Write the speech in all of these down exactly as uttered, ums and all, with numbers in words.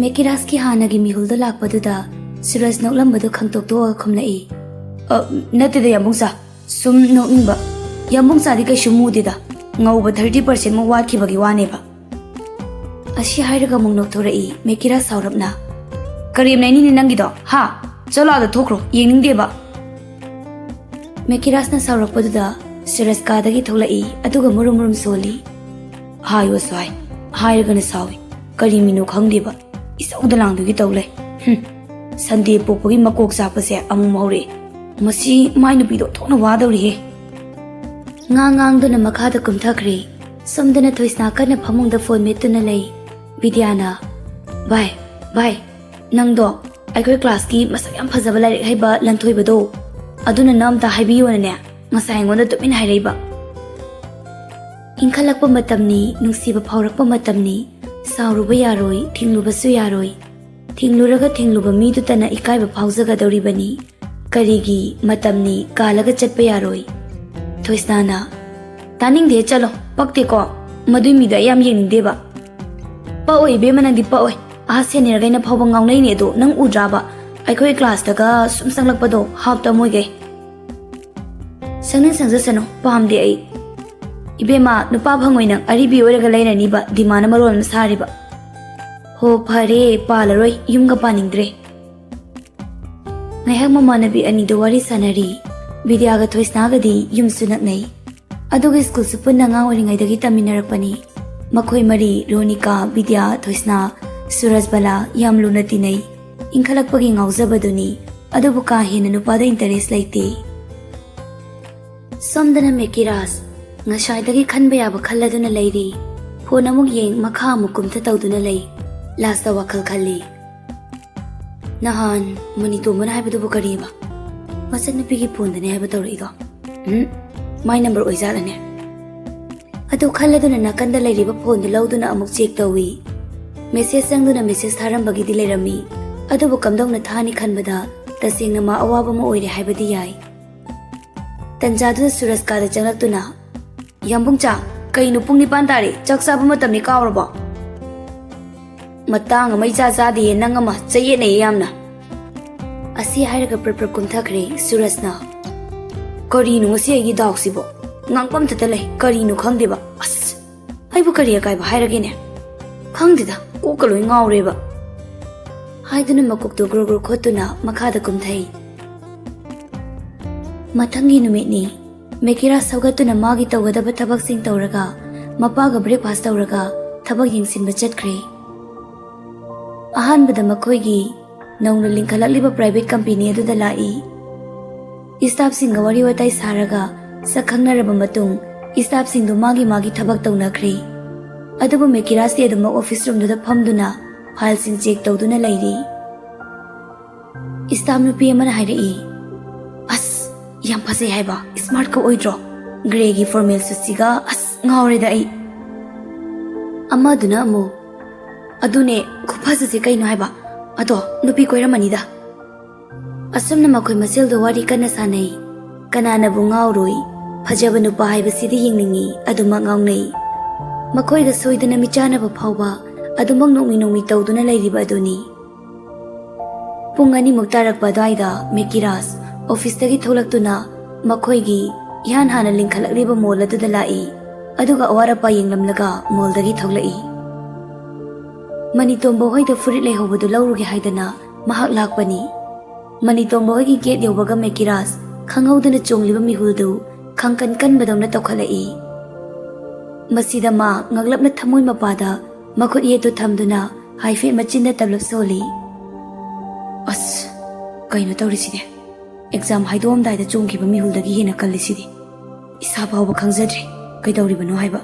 ꯃꯦꯀꯤꯔꯥꯖꯀꯤ ꯍꯥꯟꯅꯒꯤ ꯃꯤꯍꯨꯜꯗꯣ ꯂꯥꯛꯄꯗꯨꯗ ꯁꯨꯔꯖ ꯅꯣꯛꯂꯝꯕꯗꯨ ꯈꯪꯇꯣꯛꯇꯣꯛꯑꯒ ꯈꯨꯝꯂꯛꯏ꯫ "ꯑ, ꯅꯠꯇꯦꯗ ꯌꯥꯝꯕꯨꯡꯆꯥ, ꯁꯨꯝ ꯅꯣꯛꯅꯤꯡꯕ꯫ ꯌꯥꯝꯕꯨꯡꯆꯥꯗꯤ ꯀꯩꯁꯨ ꯃꯨꯗꯦꯗ, ꯉꯧꯕ ꯊꯥꯔꯇꯤ ꯄꯥꯔꯁꯦꯟꯃꯨꯛ ꯋꯥꯠꯈꯤꯕꯒꯤ ꯋꯥꯅꯦꯕ"꯫ ꯑꯁꯤ ꯍꯥꯏꯔꯒ ꯑꯃꯨꯛ ꯅꯣꯛꯊꯣꯔꯛꯏ ꯃꯦꯀꯤꯔꯥꯖ ꯁꯥꯎꯔꯞꯅ꯫ "ꯀꯔꯦꯝꯅꯩꯅꯤꯅꯦ ꯅꯪꯒꯤꯗꯣ, ꯍꯥ? ꯆꯠꯂꯣ ꯑꯥꯗ ꯊꯣꯛꯈ꯭ꯔꯣ, ꯌꯦꯡꯅꯤꯡꯗꯦꯕ"꯫ ꯃꯦꯀꯤꯔꯥꯖꯅ ꯁꯥꯎꯔꯛꯄꯗꯨꯗ ꯁꯨꯔꯖ ꯀꯥꯗꯒꯤ ꯊꯣꯛꯂꯛꯏ, ꯑꯗꯨꯒ ꯃꯨꯔꯨꯝ ꯃꯨꯔꯨꯝ ꯁꯣꯜꯂꯤ꯫ ꯍꯥꯏꯌꯣꯁꯨ ꯍꯥꯏ, ꯍꯥꯏꯔꯒꯅ ꯁꯥꯎꯏ꯫ ꯀꯔꯤ ꯃꯤꯅꯣ ꯈꯪꯗꯦꯕ, ꯏꯁꯧꯗ ꯂꯥꯡꯗꯨꯒꯤ ꯇꯧ ꯂꯩ꯫ ꯍꯨꯝ, ꯁꯟꯗꯦ ꯄꯣꯛꯄꯒꯤ ꯃꯀꯣꯛ ꯆꯥꯛꯄꯁꯦ ꯑꯃꯨꯛ ꯍꯧꯔꯛꯑꯦ꯫ ꯃꯁꯤ ꯃꯥꯏ ꯅꯨꯄꯤꯗꯣ ꯑꯣꯟꯊꯣꯛꯅ ꯋꯥꯗꯧꯔꯤꯍꯦ꯫ ꯉꯥꯡ ꯉꯥꯡꯗꯨꯅ ꯃꯈꯥꯗ ꯀꯨꯝꯊꯈ꯭ꯔꯦ꯫ ꯁꯣꯝꯗꯅ ꯊꯣꯏꯁꯅꯥ ꯀꯟꯅ ꯐꯃꯨꯡꯗ ꯐꯣꯟ ꯃꯦꯠꯇꯨꯅ ꯂꯩ꯫ ꯕꯤꯗ꯭ꯌꯥꯅ, "ꯚꯥꯏ, ꯚꯥꯏ, ꯅꯪꯗꯣ ꯑꯩꯈꯣꯏ ꯀ꯭ꯂꯥꯁꯀꯤ ꯃꯁꯛ ꯌꯥꯝ ꯐꯖꯕ ꯂꯥꯏꯔꯤꯛ ꯍꯩꯕ ꯂꯟꯊꯣꯏꯕꯗꯣ, ꯑꯗꯨꯅ ꯅꯪ ꯑꯝꯇ ꯍꯥꯏꯕꯤꯌꯣꯅꯅꯦ, ꯉꯁꯥꯏ ꯑꯩꯉꯣꯟꯗ ꯇꯨꯃꯤꯟ ꯍꯥꯏꯔꯛꯏꯕ"꯫ ꯏꯟꯈꯠꯂꯛꯄ ꯃꯇꯝꯅꯤ, ꯅꯨꯡꯁꯤꯕ ꯐꯥꯎꯔꯛꯄ ꯃꯇꯝꯅꯤ, ꯁꯥꯎꯔꯨꯕ ꯌꯥꯔꯣꯏ, ꯊꯤꯡꯂꯨꯕꯁꯨ ꯌꯥꯔꯣꯏ꯫ ꯊꯤꯡꯂꯨꯔꯒ ꯊꯤꯡꯂꯨꯕ ꯃꯤꯗꯨꯇꯅ ꯏꯀꯥꯏꯕ ꯐꯥꯎꯖꯒꯗꯧꯔꯤꯕꯅꯤ꯫ ꯀꯔꯤꯒꯤ ꯃꯇꯝꯅꯤ ꯀꯥꯜꯂꯒ ꯆꯠꯄ ꯌꯥꯔꯣꯏ꯫ ꯊꯣꯏꯁꯅꯥꯅ, "ꯇꯥꯅꯤꯡꯗꯦ, ꯆꯠꯂꯣ, ꯄꯛꯇꯦꯀꯣ, ꯃꯗꯨꯏ ꯃꯤꯗꯣ ꯑꯩ ꯌꯥꯝ ꯌꯦꯡꯅꯤꯡꯗꯦꯕ"꯫ "ꯄꯛꯑꯣꯏ ꯏꯕꯦꯝꯃ, ꯅꯪꯗꯤ ꯄꯛꯑꯣꯏ꯫ ꯑꯥ ꯁꯦꯅꯤꯌꯔꯈꯩꯅ ꯐꯥꯎꯕ ꯉꯥꯎꯅꯩꯅꯦ ꯑꯗꯣ, ꯅꯪ ꯎꯗ꯭ꯔꯥꯕ? ꯑꯩꯈꯣꯏ ꯀ꯭ꯂꯥꯁꯇꯒ ꯁꯨꯝ ꯆꯪꯂꯛꯄꯗꯣ ꯍꯥꯞꯇ ꯃꯣꯏꯈꯩ"꯫ "ꯁꯪꯅꯤꯡ ꯁꯪꯖꯁꯅꯨ, ꯄꯥꯝꯗꯦ ꯑꯩ"꯫ "ꯏꯕꯦꯝꯃ, ꯅꯨꯄꯥ ꯐꯪꯉꯣꯏ ꯅꯪ, ꯑꯔꯤꯕꯤ ꯑꯣꯏꯔꯒ ꯂꯩꯔꯅꯤꯕ, ꯗꯤꯃꯥꯟꯅ ꯃꯔꯣꯜ ꯑꯃ ꯁꯥꯔꯤꯕ"꯫ "ꯍꯣ ꯐꯔꯦ, ꯄꯥꯜꯂꯔꯣꯏ, ꯌꯨꯝꯒ ꯄꯥꯅꯤꯡꯗ꯭ꯔꯦ"꯫ ꯉꯥꯏꯍꯥꯛ ꯃꯃꯥꯟꯅꯕꯤ ꯑꯅꯤꯗꯨ ꯋꯥꯔꯤ ꯁꯥꯟꯅꯔꯤ꯫ ꯕꯤꯗ꯭ꯌꯥꯒ ꯊꯣꯏꯁꯅꯥꯒꯗꯤ ꯌꯨꯝꯁꯨ ꯅꯛꯅꯩ꯫ ꯑꯗꯨꯒ ꯁ꯭ꯀꯨꯜꯁꯨ ꯄꯨꯟꯅ ꯑꯉꯥꯡ ꯑꯣꯏꯔꯤꯉꯩꯗꯒꯤ ꯇꯝꯃꯤꯟꯅꯔꯛꯄꯅꯤ꯫ ꯃꯈꯣꯏ ꯃꯔꯤ, ꯔꯣꯅꯤꯀꯥ, ꯕꯤꯗ꯭ꯌꯥ, ꯊꯣꯏꯁꯅꯥ, ꯁꯨꯔꯖ ꯕꯂꯥ, ꯌꯥꯝ ꯂꯨꯅ ꯇꯤꯟꯅꯩ꯫ ꯏꯟꯈꯠꯂꯛꯄꯒꯤ ꯉꯥꯎꯖꯕꯗꯨꯅꯤ, ꯑꯗꯨꯕꯨ ꯀꯥ ꯍꯦꯟꯅ ꯅꯨꯄꯥꯗ ꯏꯟꯇꯔꯦꯁ ꯂꯩꯇꯦ꯫ ꯁꯣꯝꯗꯅ ꯃꯦꯀꯤꯔꯥꯖ, ꯉꯁꯥꯏꯗꯒꯤ ꯈꯟꯕ ꯌꯥꯕ ꯈꯜꯂꯗꯨꯅ ꯂꯩꯔꯤ꯫ ꯐꯣꯟ ꯑꯃꯨꯛ ꯌꯦꯡ, ꯃꯈꯥ ꯑꯃꯨꯛ ꯀꯨꯝꯊ ꯇꯧꯗꯨꯅ ꯂꯩ꯫ ꯂꯥꯁꯇ ꯋꯥꯈꯜ ꯈꯜꯂꯤ꯫ ꯅꯍꯥꯟ ꯃꯅꯤꯇꯣꯝꯕꯅ ꯍꯥꯏꯕꯗꯨꯕꯨ ꯀꯔꯤꯕ? ꯃꯆꯟꯅꯨꯄꯤꯒꯤ ꯐꯣꯟꯗꯅꯦ ꯍꯥꯏꯕ ꯇꯧꯔꯛꯏꯗꯣ? ꯎꯝ, ꯃꯥꯏ ꯅꯝꯕꯔ ꯑꯣꯏꯖꯥꯠꯂꯅꯦ? ꯑꯗꯨ ꯈꯜꯂꯗꯨꯅ ꯅꯥꯀꯟꯗ ꯂꯩꯔꯤꯕ ꯐꯣꯟꯗꯨ ꯂꯧꯗꯨꯅ ꯑꯃꯨꯛ ꯆꯦꯛ ꯇꯧꯏ꯫ ꯃꯦꯁꯦꯖ ꯆꯪꯗꯨꯅ ꯃꯦꯁꯦꯖ ꯊꯥꯔꯝꯕꯒꯤꯗꯤ ꯂꯩꯔꯝꯃꯤ, ꯑꯗꯨꯕꯨ ꯀꯝꯗꯧꯅ ꯊꯥꯅꯤ ꯈꯟꯕꯗ ꯇꯁꯦꯡꯅ ꯃꯥ ꯑꯋꯥꯕ ꯑꯃ ꯑꯣꯏꯔꯦ ꯍꯥꯏꯕꯗꯤ ꯌꯥꯏ꯫ ꯇꯟꯖꯥꯗꯨꯗ ꯁꯨꯔꯖ ꯀꯥꯗ ꯆꯪꯂꯛꯇꯨꯅ, "ꯌꯥꯝꯕꯨꯡꯆꯥ, ꯀꯩꯅꯣ ꯄꯨꯡ ꯅꯤꯄꯥꯟ ꯇꯥꯔꯦ, ꯆꯥꯛ ꯆꯥꯕ ꯃꯇꯝꯅꯤ, ꯀꯥꯎꯔꯕꯣ?" "ꯃꯇꯥꯡ ꯑꯃ ꯏꯆꯥ ꯆꯥꯗꯦꯌꯦ, ꯅꯪ ꯑꯃ ꯆꯌꯦꯠꯅꯩꯌꯦ ꯌꯥꯝꯅ"꯫ ꯑꯁꯤ ꯍꯥꯏꯔꯒ ꯄ꯭ꯔꯞ ꯄ꯭ꯔꯞ ꯀꯨꯝꯊꯈ꯭ꯔꯦ ꯁꯨꯔꯖꯅ꯫ "ꯀꯔꯤꯅꯣ ꯉꯁꯤ ꯑꯩꯒꯤ ꯗꯥꯎꯁꯤꯕꯣ? ꯉꯥꯡꯐꯝ ꯊꯣꯛꯇ ꯂꯩ, ꯀꯔꯤꯅꯣ ꯈꯪꯗꯦꯕ꯫ ꯑꯁ, ꯑꯩꯕꯨ ꯀꯔꯤ ꯑꯀꯥꯏꯕ ꯍꯥꯏꯔꯒꯦꯅꯦ? ꯈꯪꯗꯦꯗ, ꯀꯣꯛꯀ ꯂꯣꯏ ꯉꯥꯎꯔꯦꯕ"꯫ ꯍꯥꯏꯗꯨꯅ ꯃꯀꯣꯛꯇꯨ ꯒ꯭ꯔꯣ ꯒ꯭ꯔꯣ ꯈꯣꯠꯇꯨꯅ ꯃꯈꯥꯗ ꯀꯨꯝꯊꯩ꯫ ꯃꯊꯪꯒꯤ ꯅꯨꯃꯤꯠꯅꯤ꯫ ꯃꯦꯀꯤꯔꯥꯁ ꯍꯧꯒꯠꯇꯨꯅ ꯃꯥꯒꯤ ꯇꯧꯒꯗꯕ ꯊꯕꯛꯁꯤꯡ ꯇꯧꯔꯒ, ꯃꯄꯥꯒ ꯕ꯭ꯔꯦꯛꯐꯥꯁ ꯇꯧꯔꯒ ꯊꯕꯛ ꯌꯦꯡꯁꯤꯟꯕ ꯆꯠꯈ꯭ꯔꯦ꯫ ꯑꯍꯥꯟꯕꯗ ꯃꯈꯣꯏꯒꯤ ꯅꯧꯅ ꯂꯤꯡꯈꯠꯂꯛꯂꯤꯕ ꯄ꯭ꯔꯥꯏꯚꯦꯠ ꯀꯝꯄꯦꯅꯤ ꯑꯗꯨꯗ ꯂꯥꯛꯏ꯫ ꯏꯁꯇꯥꯐꯁꯤꯡꯒ ꯋꯥꯔꯤ ꯋꯥꯇꯥꯏ ꯁꯥꯔꯒ ꯁꯛ ꯈꯪꯅꯔꯕ ꯃꯇꯨꯡ, ꯏꯁꯇꯥꯐꯁꯤꯡꯗꯨ ꯃꯥꯒꯤ ꯃꯥꯒꯤ ꯊꯕꯛ ꯇꯧꯅꯈ꯭ꯔꯦ꯫ ꯑꯗꯨꯕꯨ ꯃꯦꯀꯤꯔꯥꯁꯇꯤ ꯑꯗꯨꯃꯛ ꯑꯣꯐꯤꯁ ꯔꯨꯝꯗꯨꯗ ꯐꯝꯗꯨꯅ ꯐꯥꯏꯜꯁꯤꯡ ꯆꯦꯛ ꯇꯧꯗꯨꯅ ꯂꯩꯔꯤ꯫ ꯏꯁꯇꯥꯐ ꯅꯨꯄꯤ ꯑꯃꯅ ꯍꯥꯏꯔꯛꯏ, "ꯑꯁ, ꯌꯥꯝ ꯐꯖꯩ ꯍꯥꯏꯕ, ꯁ꯭ꯃꯥꯔꯠꯀ ꯑꯣꯏꯗ꯭ꯔꯣ? ꯒ꯭ꯔꯦꯒꯤ ꯐꯣꯔꯃꯦꯜ ꯁꯨꯠꯁꯤꯒ, ꯑꯁ, ꯉꯥꯎꯔꯦꯗ ꯑꯩ"꯫ ꯑꯃꯗꯨꯅ ꯑꯃꯨꯛ, "ꯑꯗꯨꯅꯦ, ꯈꯨꯐꯖꯁꯦ ꯀꯩꯅꯣ ꯍꯥꯏꯕ? ꯑꯗꯣ ꯅꯨꯄꯤ ꯀꯣꯏꯔꯝꯃꯅꯤꯗ"꯫ ꯑꯁꯨꯝꯅ ꯃꯈꯣꯏ ꯃꯁꯦꯜꯗꯣ ꯋꯥꯔꯤ ꯀꯟꯅ ꯁꯥꯟꯅꯩ꯫ ꯀꯅꯥꯅꯕꯨ ꯉꯥꯎꯔꯣꯏ? ꯐꯖꯕ ꯅꯨꯄꯥ ꯍꯥꯏꯕꯁꯤꯗꯤ ꯌꯦꯡꯅꯤꯡꯏ, ꯑꯗꯨꯃꯛ ꯉꯥꯎꯅꯩ꯫ ꯃꯈꯣꯏꯒ ꯁꯣꯏꯗꯅ ꯃꯤꯆꯥꯟꯅꯕ ꯐꯥꯎꯕ ꯑꯗꯨꯃꯛ ꯅꯣꯛꯃꯤ ꯅꯣꯛꯃꯤ ꯇꯧꯗꯨꯅ ꯂꯩꯔꯤꯕ ꯑꯗꯨꯅꯤ꯫ ꯄꯨꯡ ꯑꯅꯤꯃꯨꯛ ꯇꯥꯔꯛꯄ ꯑꯗꯨꯋꯥꯏꯗ ꯃꯦꯀꯤꯔꯥꯁ ꯑꯣꯐꯤꯁꯇꯒꯤ ꯊꯣꯛꯂꯛꯇꯨꯅ ꯃꯈꯣꯏꯒꯤ ꯏꯍꯥꯟ ꯍꯥꯟꯅ ꯂꯤꯡꯈꯠꯂꯛꯂꯤꯕ ꯃꯣꯜ ꯑꯗꯨꯗ ꯂꯥꯛꯏ꯫ ꯑꯗꯨꯒ ꯑꯋꯥꯠ ꯑꯄꯥ ꯌꯦꯡꯂꯝꯂꯒ ꯃꯣꯜꯗꯒꯤ ꯊꯣꯛꯂꯛꯏ꯫ ꯃꯅꯤꯇꯣꯝꯕ ꯍꯣꯏꯗ ꯐꯨꯔꯤꯠ ꯂꯩꯍꯧꯕꯗꯨ ꯂꯧꯔꯨꯒꯦ ꯍꯥꯏꯗꯅ ꯃꯍꯥꯛ ꯂꯥꯛꯄꯅꯤ꯫ ꯃꯅꯤꯇꯣꯝꯕ ꯍꯣꯏꯒꯤ ꯒꯦꯠ ꯌꯧꯕꯒ ꯃꯦꯀꯤꯔꯥꯁ ꯈꯪꯍꯧꯗꯅ ꯆꯣꯡꯂꯤꯕ ꯃꯤꯍꯨꯜꯗꯨ ꯈꯪꯀꯟ ꯀꯟꯕꯗꯧꯅ ꯇꯧꯈꯠꯂꯛꯏ꯫ ꯃꯁꯤꯗ ꯃꯥ ꯉꯛꯂꯞꯅ ꯊꯃꯣꯏ ꯃꯄꯥꯗ ꯃꯈꯨꯠ ꯌꯦꯠꯇꯨ ꯊꯝꯗꯨꯅ ꯍꯥꯏꯐꯦꯠ ꯃꯆꯤꯟꯗ ꯇꯞꯂꯞ ꯁꯣꯜꯂꯤ꯫ "ꯑꯁ, ꯀꯩꯅꯣ ꯇꯧꯔꯤꯁꯤꯗꯤ? ꯑꯦꯛꯖꯥꯝ ꯍꯥꯏꯗꯣꯛꯑꯝꯗꯥꯏꯗ ꯆꯣꯡꯈꯤꯕ ꯃꯤꯍꯨꯜꯗꯒꯤ ꯍꯦꯟꯅ ꯀꯜꯂꯤꯁꯤꯗꯤ꯫ ꯏꯁꯥ ꯐꯥꯎꯕ ꯈꯪꯖꯗ꯭ꯔꯦ ꯀꯩꯗꯧꯔꯤꯕꯅꯣ ꯍꯥꯏꯕ"꯫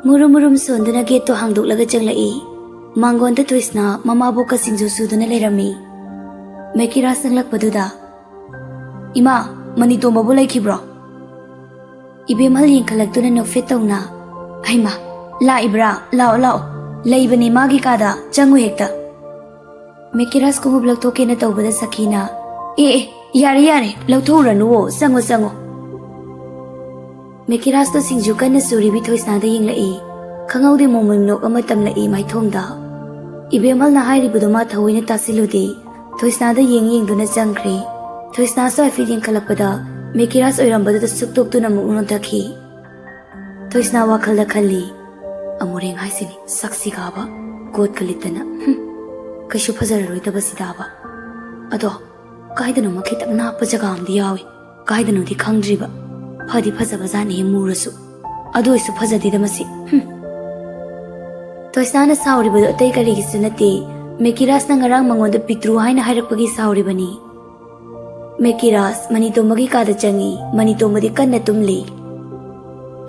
ꯃꯨꯔꯨꯝ ꯃꯨꯔꯨꯝ ꯁꯣꯟꯗꯨꯅ ꯒꯦꯠꯇꯣ ꯍꯥꯡꯗꯣꯛꯂꯒ ꯆꯪꯂꯛꯏ꯫ ꯃꯥꯡꯒꯣꯟꯗ ꯊꯣꯏꯁꯅꯥ ꯃꯃꯥꯕꯣꯛꯀ ꯁꯤꯡꯖꯨ ꯁꯨꯗꯨꯅ ꯂꯩꯔꯝꯃꯤ꯫ ꯃꯦꯀꯤꯔꯥꯁ ꯆꯪꯂꯛꯄꯗꯨꯗ, "ꯏꯃꯥ, ꯃꯅꯤꯇꯣꯝꯕꯕꯨ ꯂꯩꯈꯤꯕ꯭ꯔꯣ?" ꯏꯕꯦꯝꯍꯜ ꯌꯦꯡꯈꯠꯂꯛꯇꯨꯅ ꯅꯣꯛꯐꯦꯠ ꯇꯧꯅ, "ꯍꯩꯃꯥ, ꯂꯥꯛꯏꯕ꯭ꯔꯥ? ꯂꯥꯛꯑꯣ, ꯂꯥꯛꯑꯣ꯫ ꯂꯩꯕꯅꯤ ꯃꯥꯒꯤ ꯀꯥꯗ, ꯆꯪꯉꯨ ꯍꯦꯛꯇ"꯫ ꯃꯦꯀꯤꯔꯥꯁ ꯈꯣꯡꯎꯞ ꯂꯧꯊꯣꯛꯀꯦꯅ ꯇꯧꯕꯗ ꯁꯈꯤꯅ, "ꯑꯦ, ꯑꯦ, ꯌꯥꯔꯦ, ꯌꯥꯔꯦ, ꯂꯧꯊꯣꯛꯎꯔꯅꯨꯋꯣ, ꯆꯪꯉꯣ, ꯆꯪꯉꯣ"꯫ ꯃꯦꯀꯤꯔꯥꯁꯇꯣ ꯁꯤꯡꯖꯨ ꯀꯟꯅ ꯁꯨꯔꯤꯕꯤ ꯊꯣꯏꯁꯅꯥꯗ ꯌꯦꯡꯂꯛꯏ꯫ ꯈꯪꯍꯧꯗꯦ ꯃꯣꯃꯣꯟ ꯃꯤꯅꯣꯛ ꯑꯃ ꯇꯝꯂꯛꯏ ꯃꯥꯏꯊꯣꯡꯗ꯫ ꯏꯕꯦꯝꯍꯜꯅ ꯍꯥꯏꯔꯤꯕꯗꯨ ꯃꯥ ꯊꯑꯣꯏꯅ ꯇꯥꯁꯤꯜꯂꯨꯗꯦ꯫ ꯊꯣꯏꯁꯅꯥꯗ ꯌꯦꯡ ꯌꯦꯡꯗꯨꯅ ꯆꯪꯈ꯭ꯔꯦ꯫ ꯊꯣꯏꯁꯅꯥꯁꯨ ꯍꯥꯏꯐꯦꯠ ꯌꯦꯡꯈꯠꯂꯛꯄꯗ ꯃꯦꯀꯤꯔꯥꯁ ꯑꯣꯏꯔꯝꯕꯗꯨꯗ ꯁꯨꯛꯇꯣꯛꯇꯨꯅ ꯑꯃꯨꯛ ꯅꯣꯟꯊꯈꯤ꯫ ꯊꯣꯏꯁꯅꯥ ꯋꯥꯈꯜꯗ ꯈꯜꯂꯤ, "ꯑꯃꯨꯔꯦꯡ ꯍꯥꯏꯁꯤꯅꯤ, ꯁꯛꯁꯤꯒꯥꯕ, ꯀꯣꯠꯀ ꯂꯤꯠꯇꯅ, ꯍꯨꯝ, ꯀꯩꯁꯨ ꯐꯖꯔꯔꯣꯏꯗꯕꯁꯤꯗꯥꯕ꯫ ꯑꯗꯣ ꯀꯥꯏꯗꯅꯣꯃ ꯈꯤꯇꯪ ꯅꯥꯞꯄ ꯖꯒꯥ ꯑꯃꯗꯤ ꯌꯥꯎꯏ, ꯀꯥꯏꯗꯅꯣꯗꯤ ꯈꯪꯗ꯭ꯔꯤꯕ꯫ ꯐꯗꯤ ꯐꯖꯕꯖꯥꯠꯅꯤꯍꯦ ꯃꯨꯔꯁꯨ, ꯑꯗꯨ ꯑꯣꯏꯁꯨ ꯐꯖꯗꯦꯗ ꯃꯁꯤ, ꯍꯨꯝ"꯫ ꯊꯣꯏꯁꯅꯥꯅ ꯁꯥꯎꯔꯤꯕꯗꯨ ꯑꯇꯩ ꯀꯔꯤꯒꯤꯁꯨ ꯅꯠꯇꯦ, ꯃꯦꯀꯤꯔꯥꯁꯅ ꯉꯔꯥꯡ ꯃꯉꯣꯟꯗ ꯄꯤꯛꯇ꯭ꯔꯨ ꯍꯥꯏꯅ ꯍꯥꯏꯔꯛꯄꯒꯤ ꯁꯥꯎꯔꯤꯕꯅꯤ꯫ ꯃꯦꯀꯤꯔꯥꯁ ꯃꯅꯤꯇꯣꯝꯕꯒꯤ ꯀꯥꯗ ꯆꯪꯉꯤ꯫ ꯃꯅꯤꯇꯣꯝꯕꯗꯤ ꯀꯟꯅ ꯇꯨꯝꯂꯤ꯫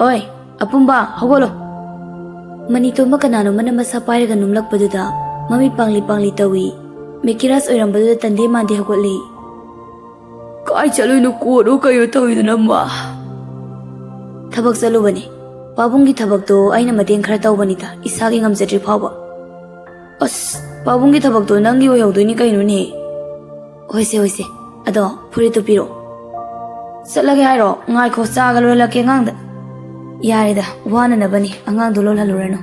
"ꯑꯣꯏ, ꯑꯄꯨꯝꯕ, ꯍꯧꯒꯠꯂꯣ!" ꯃꯅꯤꯇꯣꯝꯕ ꯀꯅꯥꯅꯣꯃꯅ ꯃꯁꯥ ꯄꯥꯏꯔꯒ ꯅꯨꯝꯂꯛꯄꯗꯨꯗ ꯃꯃꯤꯠ ꯄꯥꯡꯂꯤ ꯄꯥꯡꯂꯤ ꯇꯧꯏ꯫ ꯃꯦꯀꯤꯔꯥꯁ ꯑꯣꯏꯔꯝꯕꯗꯨꯗ ꯇꯟꯗꯦ ꯃꯥꯟꯗꯦ ꯍꯧꯒꯠꯂꯤ꯫ "ꯀꯥꯏ ꯆꯠꯂꯨꯏꯅꯣ? ꯀꯣꯠꯂꯣ ꯀꯩꯅꯣ ꯇꯧꯔꯤꯗꯨꯅ, ꯃꯥ?" "ꯊꯕꯛ ꯆꯠꯂꯨꯕꯅꯤ꯫ ꯄꯥꯕꯨꯡꯒꯤ ꯊꯕꯛꯇꯣ ꯑꯩꯅ ꯃꯇꯦꯡ ꯈꯔ ꯇꯧꯕꯅꯤꯗ, ꯏꯁꯥꯒꯤ ꯉꯝꯖꯗ꯭ꯔꯤ ꯐꯥꯎꯕ꯫" "ꯑꯁ, ꯄꯥꯕꯨꯡꯒꯤ ꯊꯕꯛꯇꯣ ꯅꯪꯒꯤ ꯑꯣꯏꯍꯧꯗꯣꯏꯅꯤ ꯀꯩꯅꯣꯅꯦ?" "ꯍꯣꯏꯁꯦ, ꯍꯣꯏꯁꯦ, ꯑꯗꯣ ꯐꯨꯔꯤꯠꯇꯨ ꯄꯤꯔꯛꯑꯣ꯫" "ꯆꯠꯂꯒꯦ ꯍꯥꯏꯔꯣ? ꯉꯥꯏꯈꯣ, ꯆꯥꯒ ꯂꯣꯜꯂꯛꯀꯦ ꯑꯉꯥꯡꯗ꯫" "ꯌꯥꯔꯦꯗ, ꯋꯥꯅꯅꯕꯅꯤ, ꯑꯉꯥꯡꯗꯣ ꯂꯣꯜꯍꯜꯂꯨꯔꯅꯨ꯫"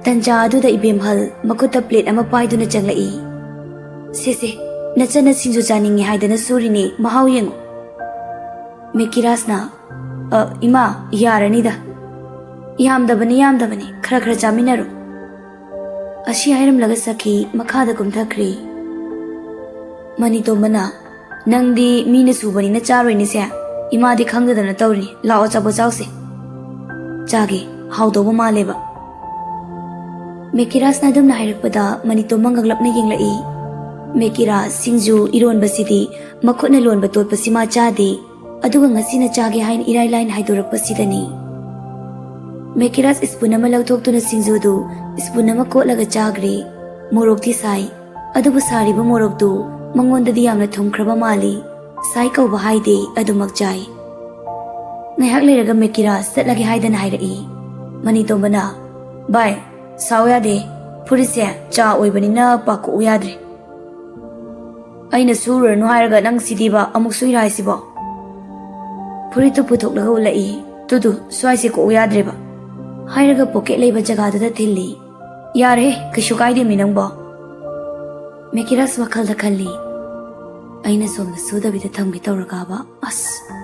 ꯇꯟꯖꯥ ꯑꯗꯨꯗ ꯏꯕꯦꯝꯍꯜ ꯃꯈꯨꯠꯇ ꯄ꯭ꯂꯦꯠ ꯑꯃ ꯄꯥꯏꯗꯨꯅ ꯆꯪꯂꯛꯏ꯫ "ꯁꯦ ꯁꯦ, ꯅꯆꯟꯅ ꯁꯤꯡꯖꯨ ꯆꯥꯅꯤꯡꯉꯤ ꯍꯥꯏꯗꯅ ꯁꯨꯔꯤꯅꯦ, ꯃꯍꯥꯎ ꯌꯦꯡꯉꯨ꯫" ꯃꯦꯀꯤꯔꯥꯁꯅ, "ꯑ, ꯏꯃꯥ, ꯌꯥꯔꯅꯤꯗ꯫ ꯌꯥꯝꯗꯕꯅꯤ, ꯌꯥꯝꯗꯕꯅꯤ, ꯈꯔ ꯈꯔ ꯆꯥꯃꯤꯟꯅꯔꯣ꯫" ꯑꯁꯤ ꯍꯥꯏꯔꯝꯂꯒ ꯁꯈꯤ ꯃꯈꯥꯗ ꯀꯨꯝꯊꯈ꯭ꯔꯦ꯫ ꯃꯅꯤꯇꯣꯝꯕꯅ, "ꯅꯪꯗꯤ ꯃꯤꯅ ꯁꯨꯕꯅꯤꯅ ꯆꯥꯔꯣꯏꯅꯦꯁꯦ, ꯏꯃꯥꯗꯤ ꯈꯪꯗꯗꯅ ꯇꯧꯔꯤꯅꯤ, ꯂꯥꯛꯑꯣ ꯑꯆꯥꯄꯣꯠ ꯆꯥꯎꯁꯦ꯫" "ꯆꯥꯒꯦ, ꯍꯥꯎꯗꯧꯕ ꯃꯥꯜꯂꯦꯕ꯫" ꯃꯦꯀꯤꯔꯥꯁꯅ ꯑꯗꯨꯝꯅ ꯍꯥꯏꯔꯛꯄꯗ ꯃꯅꯤꯇꯣꯝꯕ ꯉꯛꯂꯞꯅ ꯌꯦꯡꯂꯛꯏ꯫ ꯃꯦꯀꯤꯔꯥꯁ ꯁꯤꯡꯖꯨ ꯏꯔꯣꯟꯕꯁꯤꯗꯤ ꯃꯈꯨꯠꯅ ꯂꯣꯟꯕ ꯇꯣꯠꯄꯁꯤ ꯃꯥ ꯆꯥꯗꯦ, ꯑꯗꯨꯒ ꯉꯁꯤꯅ ꯆꯥꯒꯦ ꯍꯥꯏꯅ ꯏꯔꯥꯏ ꯂꯥꯏꯅ ꯍꯥꯏꯗꯣꯔꯛꯄꯁꯤꯗꯅꯤ꯫ ꯃꯦꯀꯤꯔꯥꯁ ꯁ꯭ꯄꯨꯟ ꯑꯃ ꯂꯧꯊꯣꯛꯇꯨꯅ ꯁꯤꯡꯖꯨꯗꯨ ꯁ꯭ꯄꯨꯟ ꯑꯃ ꯀꯣꯠꯂꯒ ꯆꯥꯈ꯭ꯔꯦ꯫ ꯃꯣꯔꯣꯛꯇꯤ ꯁꯥꯏ, ꯑꯗꯨꯕꯨ ꯁꯥꯔꯤꯕ ꯃꯣꯔꯣꯛꯇꯨ ꯃꯉꯣꯟꯗꯗꯤ ꯌꯥꯝꯅ ꯊꯨꯝꯈ꯭ꯔꯕ ꯃꯥꯜꯂꯤ꯫ ꯁꯥꯏ ꯀꯧꯕ ꯍꯥꯏꯗꯦ, ꯑꯗꯨꯃꯛ ꯆꯥꯏ꯫ ꯉꯥꯏꯍꯥꯛ ꯂꯩꯔꯒ ꯃꯦꯀꯤꯔꯥꯁ ꯆꯠꯂꯒꯦ ꯍꯥꯏꯗꯅ ꯍꯥꯏꯔꯛꯏ꯫ ꯃꯅꯤꯇꯣꯝꯕꯅ, "ꯚꯥꯏ, ꯁꯥꯎ ꯌꯥꯗꯦ, ꯐꯨꯔꯤꯠꯁꯦ ꯆꯥ ꯑꯣꯏꯕꯅꯤꯅ ꯄꯥꯛꯀꯣꯛꯎ ꯌꯥꯗ꯭ꯔꯦ꯫" "ꯑꯩꯅ ꯁꯨꯔꯨꯔꯅꯨ ꯍꯥꯏꯔꯒ ꯅꯪ ꯁꯤꯗꯤꯕ ꯑꯃꯨꯛ ꯁꯨꯏꯔꯥ ꯍꯥꯏꯁꯤꯕꯣ?" ꯐꯨꯔꯤꯠꯇꯨ ꯄꯨꯊꯣꯛꯂꯒ ꯎꯠꯂꯛꯏ꯫ "ꯇꯨꯗꯨ, ꯁ꯭ꯋꯥꯏꯁꯦ ꯀꯣꯛꯎ ꯌꯥꯗ꯭ꯔꯦꯕ꯫" ꯍꯥꯏꯔꯒ ꯄꯣꯀꯦꯠ ꯂꯩꯕ ꯖꯒꯥꯗꯨꯗ ꯊꯤꯜꯂꯤ꯫ "ꯌꯥꯔꯦ, ꯀꯩꯁꯨ ꯀꯥꯏꯗꯦ ꯃꯤ ꯅꯪꯕꯣ"꯫ ꯃꯦꯀꯤꯔꯥꯁ ꯋꯥꯈꯜꯗ ꯈꯜꯂꯤ, "ꯑꯩꯅ ꯁꯣꯝꯗ ꯁꯨꯗꯕꯤꯗ ꯊꯝꯒꯦ ꯇꯧꯔꯒꯕ꯫ ꯑꯁ,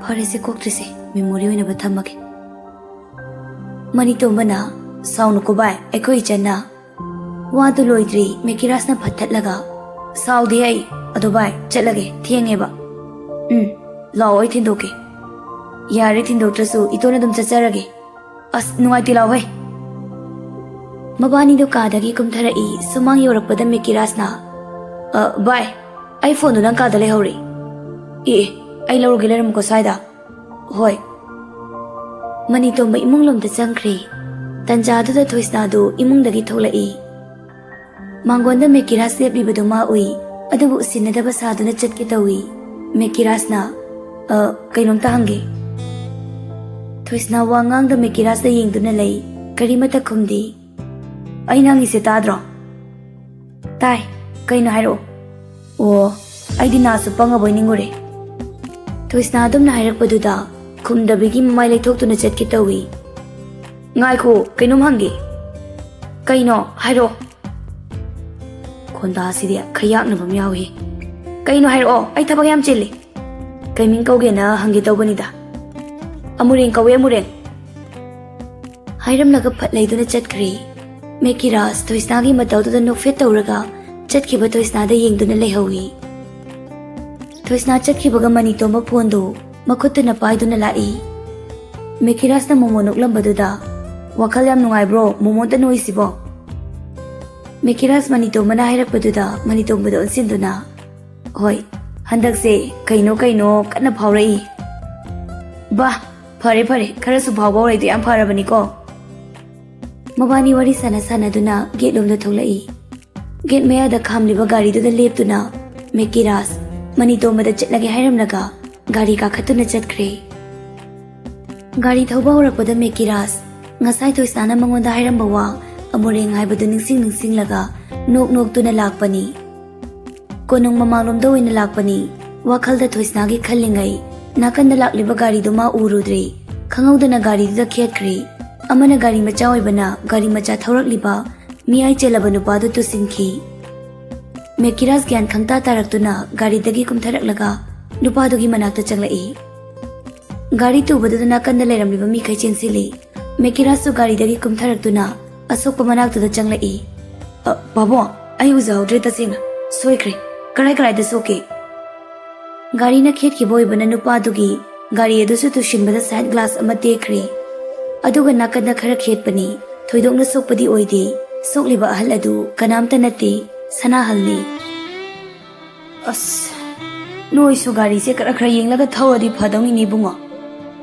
ꯐꯔꯦꯁꯦ, ꯀꯣꯛꯇ꯭ꯔꯤꯁꯦ, ꯃꯦꯃꯣꯔꯤ ꯑꯣꯏꯅꯕ ꯊꯝꯃꯒꯦ"꯫ ꯃꯅꯤꯇꯣꯝꯕꯅ, "ꯁꯥꯎꯅꯨꯀꯣ ꯚꯥꯏ, ꯑꯩꯈꯣꯏ ꯏꯆꯟꯅ"꯫ ꯋꯥꯗꯨ ꯂꯣꯏꯗ꯭ꯔꯤ ꯃꯦꯀꯤꯔꯥꯁꯅ ꯐꯠꯊꯠꯂꯒ, "ꯁꯥꯎꯗꯦ ꯑꯩ꯫ ꯑꯗꯣ ꯚꯥꯏ, ꯆꯠꯂꯒꯦ, ꯊꯦꯡꯉꯦꯕ"꯫ "ꯎꯝ, ꯂꯥꯛꯑꯣ, ꯑꯩ ꯊꯤꯟꯗꯣꯛꯀꯦ"꯫ "ꯌꯥꯔꯦ, ꯊꯤꯟꯗꯣꯛꯇ꯭ꯔꯁꯨ ꯏꯇꯣꯟ ꯑꯗꯨꯝ ꯆꯠꯆꯔꯒꯦ"꯫ "ꯑꯁ, ꯅꯨꯡꯉꯥꯏꯇꯦ, ꯂꯥꯎꯍꯦ"꯫ ꯃꯕꯥꯅꯤꯗꯣ ꯀꯥꯗꯒꯤ ꯀꯨꯝꯊꯔꯛꯏ꯫ ꯁꯨꯃꯥꯡ ꯌꯧꯔꯛꯄꯗ ꯃꯦꯀꯤꯔꯥꯁꯅ, "ꯑ, ꯚꯥꯏ, ꯑꯩ ꯐꯣꯟꯗꯣ ꯅꯪ ꯀꯥꯗ ꯂꯩꯍꯧꯔꯦ"꯫ "ꯑꯦ, ꯑꯦ, ꯑꯩ ꯂꯧꯔꯒꯦ, ꯂꯩꯔꯝꯃꯨꯀꯣ ꯁ꯭ꯋꯥꯏꯗ"꯫ "ꯍꯣꯏ"꯫ ꯃꯅꯤꯇꯣꯝꯕ ꯏꯃꯨꯡ ꯂꯣꯝꯗ ꯆꯪꯈ꯭ꯔꯦ꯫ ꯇꯟꯖꯥꯗꯨꯗ ꯊꯣꯏꯁꯅꯥꯗꯨ ꯏꯃꯨꯡꯗꯒꯤ ꯊꯣꯛꯂꯛꯏ꯫ ꯃꯥꯡꯒꯣꯟꯗ ꯃꯦꯀꯤꯔꯥꯁ ꯂꯦꯞꯂꯤꯕꯗꯨ ꯃꯥ ꯎꯏ, ꯑꯗꯨꯕꯨ ꯎꯁꯤꯟꯅꯗꯕ ꯁꯥꯗꯨꯅ ꯆꯠꯀꯦ ꯇꯧꯏ꯫ ꯃꯦꯀꯤꯔꯥꯁꯅ, "ꯑ, ꯀꯩꯅꯣꯝꯇ ꯍꯪꯒꯦ"꯫ ꯊꯣꯏꯁꯅꯥ ꯋꯥ ꯉꯥꯡꯗ ꯃꯦꯀꯤꯔꯥꯁꯇ ꯌꯦꯡꯗꯨꯅ ꯂꯩ, ꯀꯔꯤꯃꯠꯇ ꯈꯨꯝꯗꯦ꯫ "ꯑꯩꯅ ꯍꯪꯉꯤꯁꯦ ꯇꯥꯗ꯭ꯔꯣ?" "ꯇꯥꯏ꯫ ꯀꯩꯅꯣ ꯍꯥꯏꯔꯛꯑꯣ"꯫ "ꯑꯣ, ꯑꯩꯗꯤ ꯅꯥꯁꯨ ꯄꯪꯉꯕꯣꯏ ꯅꯤꯡꯉꯨꯔꯦ"꯫ ꯊꯣꯏꯁꯅꯥ ꯑꯗꯨꯝꯅ ꯍꯥꯏꯔꯛꯄꯗꯨꯗ ꯈꯨꯝꯗꯕꯤꯒꯤ ꯃꯃꯥꯏ ꯂꯩꯊꯣꯛꯇꯨꯅ ꯆꯠꯀꯦ ꯇꯧꯏ꯫ "ꯉꯥꯏꯈꯣ, ꯀꯩꯅꯣꯝ ꯍꯪꯒꯦ"꯫ "ꯀꯩꯅꯣ? ꯍꯥꯏꯔꯛꯑꯣ"꯫ ꯈꯣꯟꯗꯥꯁꯤꯗꯤ ꯈꯌꯥꯛꯅꯕ ꯑꯃ ꯌꯥꯎꯏ꯫ "ꯀꯩꯅꯣ ꯍꯥꯏꯔꯛꯑꯣ, ꯑꯩ ꯊꯕꯛ ꯌꯥꯝ ꯆꯤꯜꯂꯤ"꯫ "ꯀꯩ ꯃꯤꯡ ꯀꯧꯒꯦꯅ ꯍꯪꯒꯦ ꯇꯧꯕꯅꯤꯗ"꯫ "ꯑꯃꯨꯔꯦꯡ ꯀꯧꯋꯦ, ꯑꯃꯨꯔꯦꯡ"꯫ ꯍꯥꯏꯔꯝꯂꯒ ꯐꯠ ꯂꯩꯗꯨꯅ ꯆꯠꯈ꯭ꯔꯦ꯫ ꯃꯦꯀꯤꯔꯥꯁ ꯊꯣꯏꯁꯅꯥꯒꯤ ꯃꯇꯧꯗꯨꯗ ꯅꯣꯛꯐꯦꯠ ꯇꯧꯔꯒ ꯆꯠꯈꯤꯕ ꯊꯣꯏꯁꯅꯥꯗ ꯌꯦꯡꯗꯨꯅ ꯂꯩꯍꯧꯏ꯫ ꯊꯣꯏꯁꯅꯥ ꯆꯠꯈꯤꯕꯒ ꯃꯅꯤꯇꯣꯝꯕ ꯐꯣꯟꯗꯨ ꯃꯈꯨꯠꯇꯨꯅ ꯄꯥꯏꯗꯨꯅ ꯂꯥꯛꯏ꯫ ꯃꯦꯀꯤꯔꯥꯁꯅ ꯃꯣꯃꯣ ꯅꯣꯛꯂꯝꯕꯗꯨꯗ, "ꯋꯥꯈꯜ ꯌꯥꯝ ꯅꯨꯡꯉꯥꯏꯕ꯭ꯔꯣ ꯃꯣꯃꯣꯇ ꯅꯣꯛꯏꯁꯤꯕꯣ?" ꯃꯦꯀꯤꯔꯥꯁ ꯃꯅꯤꯇꯣꯝꯕꯅ ꯍꯥꯏꯔꯛꯄꯗꯨꯗ ꯃꯅꯤꯇꯣꯝꯕꯗ ꯑꯣꯟꯁꯤꯟꯗꯨꯅ, "ꯍꯣꯏ, ꯍꯟꯗꯛꯁꯦ ꯀꯩꯅꯣ ꯀꯩꯅꯣ ꯀꯟꯅ ꯐꯥꯎꯔꯛꯏ"꯫ "ꯕꯥ, ꯐꯔꯦ ꯐꯔꯦ, ꯈꯔꯁꯨ ꯐꯥꯎꯕ ꯍꯧꯔꯛꯏꯗꯣ ꯌꯥꯝ ꯐꯔꯕꯅꯤꯀꯣ"꯫ ꯃꯕꯥꯅꯤ ꯋꯥꯔꯤ ꯁꯥꯟꯅ ꯁꯥꯟꯅꯗꯨꯅ ꯒꯦꯠ ꯂꯣꯝꯗ ꯊꯣꯛꯂꯛꯏ꯫ ꯒꯦꯠ ꯃꯌꯥꯗ ꯈꯥꯝꯂꯤꯕ ꯒꯥꯔꯤꯗꯨꯗ ꯂꯦꯞꯇꯨꯅ ꯃꯦꯀꯤꯔꯥꯁ ꯃꯅꯤꯇꯣꯝꯕꯗ ꯆꯠꯂꯒꯦ ꯍꯥꯏꯔꯝꯂꯒ ꯒꯥꯔꯤ ꯀꯥꯈꯠꯇꯨꯅ ꯆꯠꯈ꯭ꯔꯦ꯫ ꯒꯥꯔꯤ ꯊꯧꯕ ꯍꯧꯔꯛꯄꯗ ꯃꯦꯀꯤꯔꯥꯁ ꯉꯁꯥꯏ ꯊꯣꯏꯁꯅꯥꯅ ꯃꯉꯣꯟꯗ ꯍꯥꯏꯔꯝꯕ ꯋꯥ ꯑꯃꯨꯔꯦꯡ ꯍꯥꯏꯕꯗꯨ ꯅꯤꯡꯁꯤꯡ ꯅꯤꯡꯁꯤꯡꯂꯒ ꯅꯣꯛ ꯅꯣꯛꯇꯨꯅ ꯂꯥꯛꯄꯅꯤ꯫ ꯀꯣꯅꯨꯡ ꯃꯃꯥꯡꯂꯣꯝꯗ ꯑꯣꯏꯅ ꯂꯥꯛꯄꯅꯤ꯫ ꯋꯥꯈꯜꯗ ꯊꯣꯏꯁꯅꯥꯒꯤ ꯈꯜꯂꯤꯉꯩ ꯅꯥꯀꯟꯗ ꯂꯥꯛꯂꯤꯕ ꯒꯥꯔꯤꯗꯨ ꯃꯥ ꯎꯔꯨꯗ꯭ꯔꯦ꯫ ꯈꯪꯍꯧꯗꯅ ꯒꯥꯔꯤꯗꯨꯗ ꯈꯦꯠꯈ꯭ꯔꯦ꯫ ꯑꯃꯅ ꯒꯥꯔꯤ ꯃꯆꯥ ꯑꯣꯏꯕꯅ ꯒꯥꯔꯤ ꯃꯆꯥ ꯊꯧꯔꯛꯂꯤꯕ ꯃꯤꯌꯥꯏ ꯆꯦꯜꯂꯕ ꯅꯨꯄꯥꯗꯨ ꯇꯨꯁꯤꯟꯈꯤ꯫ ꯃꯦꯀꯤꯔꯥꯁ ꯒ꯭ꯌꯥꯟ ꯈꯪꯇꯥ ꯇꯥꯔꯛꯇꯨꯅ ꯒꯥꯔꯤꯗꯒꯤ ꯀꯨꯝꯊꯔꯛꯂꯒ ꯅꯨꯄꯥꯗꯨꯒꯤ ꯃꯅꯥꯛꯇ ꯆꯪꯂꯛꯏ꯫ ꯒꯥꯔꯤ ꯇꯨꯕꯗꯨꯗ ꯅꯥꯀꯟꯗ ꯂꯩꯔꯝꯂꯤꯕ ꯃꯤꯈꯩ ꯆꯦꯟꯁꯤꯜꯂꯤ꯫ ꯃꯦꯀꯤꯔꯥꯁꯁꯨ ꯒꯥꯔꯤꯗꯒꯤ ꯀꯨꯝꯊꯔꯛꯇꯨꯅ ꯑꯁꯣꯛꯄ ꯃꯅꯥꯛꯇꯨꯗ ꯆꯪꯂꯛꯏ꯫ "ꯑ, ꯄꯥꯕꯨꯡ, ꯑꯩ ꯎꯖꯍꯧꯗ꯭ꯔꯦ ꯇꯁꯦꯡꯅ꯫ ꯁꯣꯏꯈ꯭ꯔꯦ꯫ ꯀꯔꯥꯏ ꯀꯔꯥꯏꯗ ꯁꯣꯛꯀꯦ?" ꯒꯥꯔꯤꯅ ꯈꯦꯠꯈꯤꯕ ꯑꯣꯏꯕꯅ ꯅꯨꯄꯥꯗꯨꯒꯤ ꯒꯥꯔꯤ ꯑꯗꯨꯁꯨ ꯇꯨꯁꯤꯟꯕꯗ ꯁꯥꯏꯠ ꯒ꯭ꯂꯥꯁ ꯑꯃ ꯇꯦꯛꯈ꯭ꯔꯦ꯫ ꯑꯗꯨꯒ ꯅꯥꯀꯟꯗ ꯈꯔ ꯈꯦꯠꯄꯅꯤ꯫ ꯊꯣꯏꯗꯣꯛꯅ ꯁꯣꯛꯄꯗꯤ ꯑꯣꯏꯗꯦ꯫ ꯁꯣꯛꯂꯤꯕ ꯑꯍꯜ ꯑꯗꯨ ꯀꯅꯥꯝꯇ ꯅꯠꯇꯦ, ꯁꯅꯥꯍꯜꯅꯤ꯫ "ꯑꯁ, ꯅꯣꯏꯁꯨ ꯒꯥꯔꯤꯁꯦ ꯈꯔ ꯈꯔ ꯌꯦꯡꯂꯒ ꯊꯧꯔꯗꯤ ꯐꯗꯧꯅꯤꯅꯦ ꯏꯕꯨꯡꯉꯣ꯫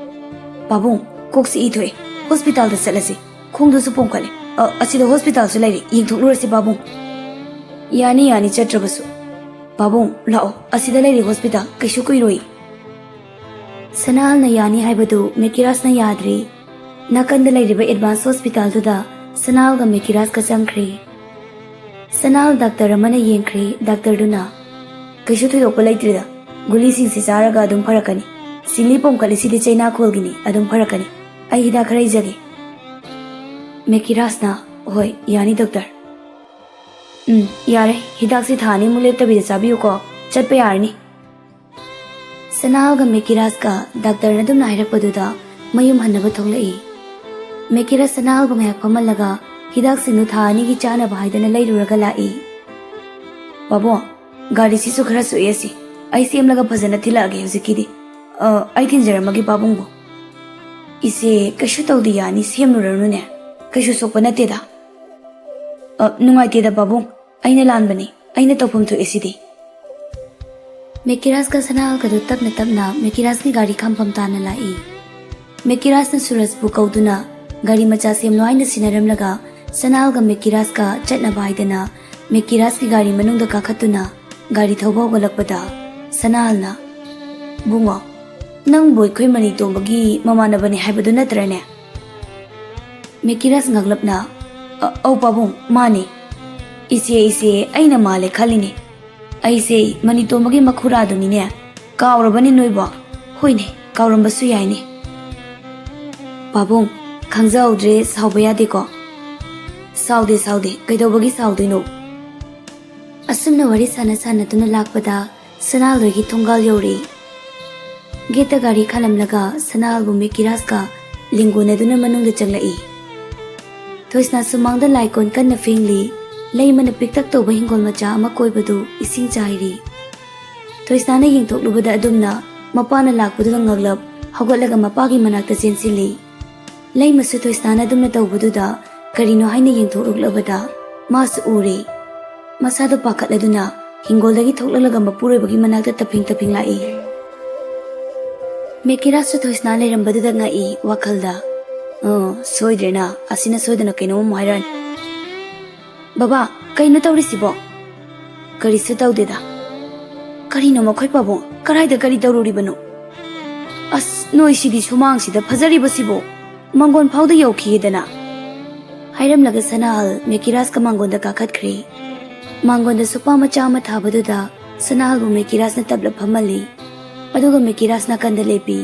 ꯄꯥꯕꯨꯡ, ꯀꯣꯛꯁꯤ ꯏ ꯊꯣꯛꯑꯦ꯫ ꯍꯣꯁꯄꯤꯇꯥꯜꯗ ꯆꯠꯂꯁꯤ꯫ ꯈꯣꯡꯗꯨꯁꯨ ꯄꯣꯝꯈꯠꯂꯦ꯫ ꯑ, ꯑꯁꯤꯗ ꯍꯣꯁꯄꯤꯇꯥꯜꯁꯨ ꯂꯩꯔꯦ, ꯌꯦꯡꯊꯣꯛꯂꯨꯔꯁꯤ ꯄꯥꯕꯨꯡ꯫ ꯌꯥꯅꯤ, ꯌꯥꯅꯤ, ꯆꯠꯇ꯭ꯔꯕꯁꯨ꯫ ꯄꯥꯕꯨꯡ, ꯂꯥꯛꯑꯣ, ꯑꯁꯤꯗ ꯂꯩꯔꯦ ꯍꯣꯁꯄꯤꯇꯥꯜ, ꯀꯩꯁꯨ ꯀꯨꯏꯔꯣꯏ꯫ ꯁꯅꯥꯍꯜꯅ ꯌꯥꯅꯤ ꯍꯥꯏꯕꯗꯨ ꯃꯦꯀꯤꯔꯥꯁꯅ ꯌꯥꯗ꯭ꯔꯦ꯫ ꯅꯥꯀꯟꯗ ꯂꯩꯔꯤꯕ ꯑꯦꯗꯚꯥꯟꯁ ꯍꯣꯁꯄꯤꯇꯥꯜꯗꯨꯗ ꯁꯅꯥꯍꯜꯒ ꯃꯦꯀꯤꯔꯥꯁꯀ ꯆꯪꯈ꯭ꯔꯦ꯫ ꯁꯅꯥꯍꯜ ꯗꯥꯛꯇꯔ ꯑꯃꯅ ꯌꯦꯡꯈ꯭ꯔꯦ꯫ ꯗꯥꯛꯇꯔꯗꯨꯅ, "ꯀꯩꯁꯨ ꯊꯣꯏꯗꯣꯛꯄ ꯂꯩꯇ꯭ꯔꯤꯗ, ꯒꯨꯂꯤꯁꯤꯡꯁꯤ ꯆꯥꯔꯒ ꯑꯗꯨꯝ ꯐꯔꯛꯀꯅꯤ꯫ ꯁꯤꯂꯤ ꯄꯣꯝꯈꯠꯂꯤꯁꯤꯗꯤ ꯆꯩꯅꯥꯈꯣꯜꯒꯤꯅꯤ, ꯑꯗꯨꯝ ꯐꯔꯛꯀꯅꯤ꯫ ꯑꯩ ꯍꯤꯗꯥꯛ ꯈꯔ ꯏꯖꯒꯦ꯫" ꯃꯦꯀꯤꯔꯥꯁꯅ, "ꯍꯣꯏ, ꯌꯥꯅꯤ ꯗꯣꯛꯇꯔ꯫ ꯎꯝ, ꯌꯥꯔꯦ, ꯍꯤꯗꯥꯛꯁꯤ ꯊꯥ ꯑꯅꯤꯃꯨꯛ ꯂꯦꯞꯇꯕꯤꯗ ꯆꯥꯕꯤꯌꯨꯀꯣ, ꯆꯠꯄ ꯌꯥꯔꯅꯤ꯫" ꯁꯅꯥꯍꯜꯒ ꯃꯦꯀꯤꯔꯥꯁꯀ ꯗꯥꯛꯇꯔꯅ ꯑꯗꯨꯝꯅ ꯍꯥꯏꯔꯛꯄꯗꯨꯗ ꯃꯌꯨꯝ ꯍꯟꯅꯕ ꯊꯣꯛꯂꯛꯏ꯫ ꯃꯦꯀꯤꯔꯥꯁ ꯁꯅꯥꯍꯜꯕꯨ ꯉꯥꯏꯍꯥꯛ ꯐꯝꯍꯜꯂꯒ ꯍꯤꯗꯥꯛꯁꯤꯡꯗꯨ ꯊꯥ ꯑꯅꯤꯒꯤ ꯆꯥꯅꯕ ꯍꯥꯏꯗꯅ ꯂꯩꯔꯨꯔꯒ ꯂꯥꯛꯏ꯫ "ꯄꯥꯕꯨꯡ, ꯒꯥꯔꯤꯁꯤꯁꯨ ꯈꯔ ꯁꯣꯛꯑꯦ, ꯑꯁꯤ ꯑꯩ ꯁꯦꯝꯂꯒ ꯐꯖꯅ ꯊꯤꯜꯂꯛꯑꯒꯦ ꯍꯧꯖꯤꯛꯀꯤꯗꯤ꯫ ꯑ, ꯑꯩ ꯊꯤꯟꯖꯔꯝꯃꯒꯦ ꯄꯥꯕꯨꯡꯕꯨ꯫" "ꯏꯆꯦ, ꯀꯩꯁꯨ ꯇꯧꯗꯦ, ꯌꯥꯅꯤ, ꯁꯦꯝꯂꯨꯔꯅꯨꯅꯦ, ꯀꯩꯁꯨ ꯁꯣꯛꯄ ꯅꯠꯇꯦꯗ꯫" "ꯑ, ꯅꯨꯡꯉꯥꯏꯇꯦꯗ ꯄꯥꯕꯨꯡ, ꯑꯩꯅ ꯂꯥꯟꯕꯅꯤ, ꯑꯩꯅ ꯇꯧꯐꯝ ꯊꯣꯛꯏꯁꯤꯗꯤ꯫" ꯃꯦꯀꯤꯔꯥꯁꯀ ꯁꯅꯥꯍꯜꯒꯗꯨ ꯇꯞꯅ ꯇꯞꯅ ꯃꯦꯀꯤꯔꯥꯁꯀꯤ ꯒꯥꯔꯤ ꯈꯥꯝꯐꯝ ꯇꯥꯅ ꯂꯥꯛꯏ꯫ ꯃꯦꯀꯤꯔꯥꯁꯅ ꯁꯨꯔꯖꯄꯨ ꯀꯧꯗꯨꯅ ꯒꯥꯔꯤ ꯃꯆꯥ ꯁꯦꯝꯂꯣ ꯍꯥꯏꯅ ꯁꯤꯟꯅꯔꯝꯂꯒ ꯁꯅꯥꯍꯜꯒ ꯃꯦꯀꯤꯔꯥꯁꯀ ꯆꯠꯅꯕ ꯍꯥꯏꯗꯅ ꯃꯦꯀꯤꯔꯥꯁꯀꯤ ꯒꯥꯔꯤ ꯃꯅꯨꯡꯗ ꯀꯥꯈꯠꯇꯨꯅ ꯒꯥꯔꯤ ꯊꯧꯕ ꯍꯧꯒꯠꯂꯛꯄꯗ ꯁꯅꯥꯍꯜꯅ, "ꯕꯨꯡꯉꯣ, ꯅꯪꯕꯨ ꯑꯩꯈꯣꯏ ꯃꯅꯤꯇꯣꯝꯕꯒꯤ ꯃꯃꯥꯟꯅꯕꯅꯤ ꯍꯥꯏꯕꯗꯨ ꯅꯠꯇ꯭ꯔꯅꯦ?" ꯃꯦꯀꯤꯔꯥꯁ ꯉꯛꯂꯞꯅ, "ꯑ-, ꯑꯧ ꯄꯥꯕꯨꯡ, ꯃꯥꯅꯤ꯫" "ꯏꯆꯦ, ꯏꯆꯦ, ꯑꯩꯅ ꯃꯥꯜꯂꯦ ꯈꯜꯂꯤꯅꯦ꯫ ꯑꯩꯁꯦ ꯃꯅꯤꯇꯣꯝꯕꯒꯤ ꯃꯈꯨꯔꯥꯗꯨꯅꯤꯅꯦ꯫ ꯀꯥꯎꯔꯕꯅꯤ ꯅꯣꯏꯕꯣ?" "ꯍꯣꯏꯅꯦ, ꯀꯥꯎꯔꯝꯕꯁꯨ ꯌꯥꯏꯅꯦ꯫" "ꯄꯥꯕꯨꯡ, ꯈꯪꯖꯍꯧꯗ꯭ꯔꯦ, ꯁꯥꯎꯕ ꯌꯥꯗꯦꯀꯣ꯫ ꯁꯥꯎꯗꯦ, ꯁꯥꯎꯗꯦ, ꯀꯩꯗꯧꯕꯒꯤ ꯁꯥꯎꯗꯣꯏꯅꯣ? ꯑꯁꯨꯝꯅ ꯋꯥꯔꯤ ꯁꯥꯟꯅ ꯁꯥꯟꯅꯗꯨꯅ ꯂꯥꯛꯄꯗ ꯁꯅꯥꯍꯜ ꯍꯣꯏꯒꯤ ꯊꯣꯡꯒꯥꯜ ꯌꯧꯔꯛꯏ꯫ ꯒꯦꯠꯇ ꯒꯥꯔꯤ ꯈꯥꯂꯝꯂꯒ ꯁꯅꯥꯍꯜꯕꯨ ꯃꯦꯀꯤꯔꯥꯖꯀ ꯂꯦꯡꯒꯣꯟꯅꯗꯨꯅ ꯃꯅꯨꯡꯗ ꯆꯪꯂꯛꯏ꯫ ꯊꯣꯏꯁꯅꯥ ꯁꯨꯃꯥꯡꯗ ꯂꯥꯏꯀꯣꯟ ꯀꯟꯅ ꯐꯦꯡꯂꯤ꯫ ꯂꯩꯃꯅ ꯄꯤꯛꯇꯛ ꯇꯧꯕ ꯍꯤꯡꯒꯣꯜ ꯃꯆꯥ ꯑꯃ ꯀꯣꯏꯕꯗꯨ ꯏꯁꯤꯡ ꯆꯥꯏꯔꯤ꯫ ꯊꯣꯏꯁꯅꯥꯅ ꯌꯦꯡꯊꯣꯛꯂꯨꯕꯗ ꯑꯗꯨꯝꯅ ꯃꯄꯥꯅ ꯂꯥꯛꯄꯗꯨꯗ ꯉꯛꯂꯞ ꯍꯧꯒꯠꯂꯒ ꯃꯄꯥꯒꯤ ꯃꯅꯥꯛꯇ ꯆꯦꯟꯁꯤꯜꯂꯤ꯫ ꯂꯩꯃꯁꯨ ꯊꯣꯏꯁꯅꯥꯅ ꯑꯗꯨꯝꯅ ꯇꯧꯕꯗꯨꯗ ꯀꯔꯤꯅꯣ ꯍꯥꯏꯅ ꯌꯦꯡꯊꯣꯛꯂꯨꯛꯂꯕꯗ ꯃꯥꯁꯨ ꯎꯔꯦ꯫ ꯃꯁꯥꯗꯨ ꯄꯥꯈꯠꯂꯗꯨꯅ ꯍꯤꯡꯒꯣꯜꯗꯒꯤ ꯊꯣꯛꯂꯛꯂꯒ ꯃꯄꯨꯔꯣꯏꯕꯒꯤ ꯃꯅꯥꯛꯇ ꯇꯞꯐꯤꯡ ꯇꯞꯐꯤꯡ ꯂꯥꯛꯏ꯫ ꯃꯦꯀꯤꯔꯥꯁꯁꯨ ꯊꯣꯏꯁꯅꯥ ꯂꯩꯔꯝꯕꯗꯨꯗ ꯉꯛꯏ ꯋꯥꯈꯜꯗ꯫ "ꯑ, ꯁꯣꯏꯗ꯭ꯔꯦꯅ, ꯑꯁꯤꯅ ꯁꯣꯏꯗꯅ ꯀꯩꯅꯣꯝ ꯑꯃꯨꯛ ꯍꯥꯏꯔꯛꯑꯅꯤ꯫ ꯕꯕꯥ, ꯀꯩꯅꯣ ꯇꯧꯔꯤꯁꯤꯕꯣ?" "ꯀꯔꯤꯁꯨ ꯇꯧꯗꯦꯗ꯫ ꯀꯔꯤꯅꯣ ꯃꯈꯣꯏ ꯄꯥꯕꯨꯡ? ꯀꯔꯥꯏꯗ ꯀꯔꯤ ꯇꯧꯔꯨꯔꯤꯕꯅꯣ? ꯑꯁ, ꯅꯣꯏꯁꯤꯗꯤ ꯁꯨꯃꯥꯡꯁꯤꯗ ꯐꯖꯔꯤꯕꯁꯤꯕꯣ? ꯃꯥꯡꯒꯣꯟ ꯐꯥꯎꯗ ꯌꯧꯈꯤꯒꯦꯗꯅ?" ꯍꯥꯏꯔꯝꯂꯒ ꯁꯅꯥꯍꯜ ꯃꯦꯀꯤꯔꯥꯁꯀ ꯃꯥꯡꯒꯣꯟꯗ ꯀꯥꯈꯠꯈ꯭ꯔꯦ꯫ ꯃꯥꯡꯒꯣꯟꯗ ꯁꯣꯐꯥ ꯃꯆꯥ ꯑꯃ ꯊꯥꯕꯗꯨꯗ ꯁꯅꯥꯍꯜꯕꯨ ꯃꯦꯀꯤꯔꯥꯁꯅ ꯇꯞꯂꯞ ꯐꯝꯍꯜꯂꯤ꯫ ꯑꯗꯨꯒ ꯃꯦꯀꯤꯔꯥꯁ ꯅꯥꯀꯟꯗ ꯂꯦꯞꯄꯤ꯫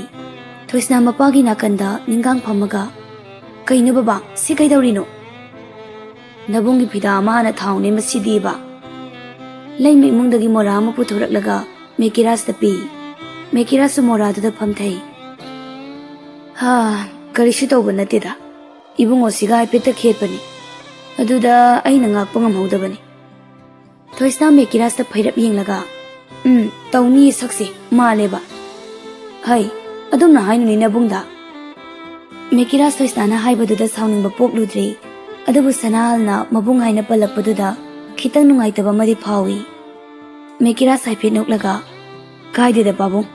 ꯊꯣꯏꯁꯅꯥ ꯃꯄꯥꯒꯤ ꯅꯥꯀꯟꯗ ꯅꯤꯡꯒꯥꯡ ꯐꯝꯃꯒ, "ꯀꯩꯅꯣ ꯕꯕꯥ, ꯁꯤ ꯀꯩꯗꯧꯔꯤꯅꯣ?" "ꯅꯕꯨꯡꯒꯤ ꯐꯤꯗꯥ ꯑꯃ ꯍꯥꯟꯅ ꯊꯥꯎꯅꯦ ꯃꯁꯤꯗꯤꯕ꯫" ꯂꯩꯃ ꯏꯃꯨꯡꯗꯒꯤ ꯃꯣꯔꯥ ꯑꯃ ꯄꯨꯊꯣꯔꯛꯂꯒ ꯃꯦꯀꯤꯔꯥꯁꯇ ꯄꯤ꯫ ꯃꯦꯀꯤꯔꯥꯁꯁꯨ ꯃꯣꯔꯥꯗꯨꯗ ꯐꯝꯊꯩ꯫ "ꯍꯥ, ꯀꯔꯤꯁꯨ ꯇꯧꯕ ꯅꯠꯇꯦꯗ꯫ ꯏꯕꯨꯡꯉꯣꯁꯤꯒ ꯍꯥꯏꯐꯦꯠꯇ ꯈꯦꯠꯄꯅꯤ꯫ ꯑꯗꯨꯗ ꯑꯩꯅ ꯉꯥꯛꯄ ꯉꯝꯍꯧꯗꯕꯅꯤ꯫" ꯊꯣꯏꯁꯅꯥ ꯃꯦꯀꯤꯔꯥꯁꯇ ꯐꯩꯔꯞ ꯌꯦꯡꯂꯒ, "ꯎꯝ, ꯇꯧꯅꯤꯌꯦ ꯁꯛꯁꯦ, ꯃꯥꯜꯂꯦꯕ꯫" "ꯍꯩ, ꯑꯗꯨꯝꯅ ꯍꯥꯏꯅꯨꯅꯦ ꯅꯕꯨꯡꯗ꯫" ꯃꯦꯀꯤꯔꯥꯁ ꯊꯣꯏꯁꯅꯥꯅ ꯍꯥꯏꯕꯗꯨꯗ ꯁꯥꯎꯅꯤꯡꯕ ꯄꯣꯛꯂꯨꯗ꯭ꯔꯦ꯫ ꯑꯗꯨꯕꯨ ꯁꯅꯥꯍꯜꯅ ꯃꯕꯨꯡ ꯍꯥꯏꯅ ꯄꯜꯂꯛꯄꯗꯨꯗ ꯈꯤꯇꯪ ꯅꯨꯡꯉꯥꯏꯇꯕ ꯑꯃꯗꯤ ꯐꯥꯎꯏ꯫ ꯃꯦꯀꯤꯔꯥꯁ ꯍꯥꯏꯐꯦꯠ ꯅꯣꯛꯂꯒ, "ꯀꯥꯏꯗꯦꯗ ꯄꯥꯕꯨꯡ꯫"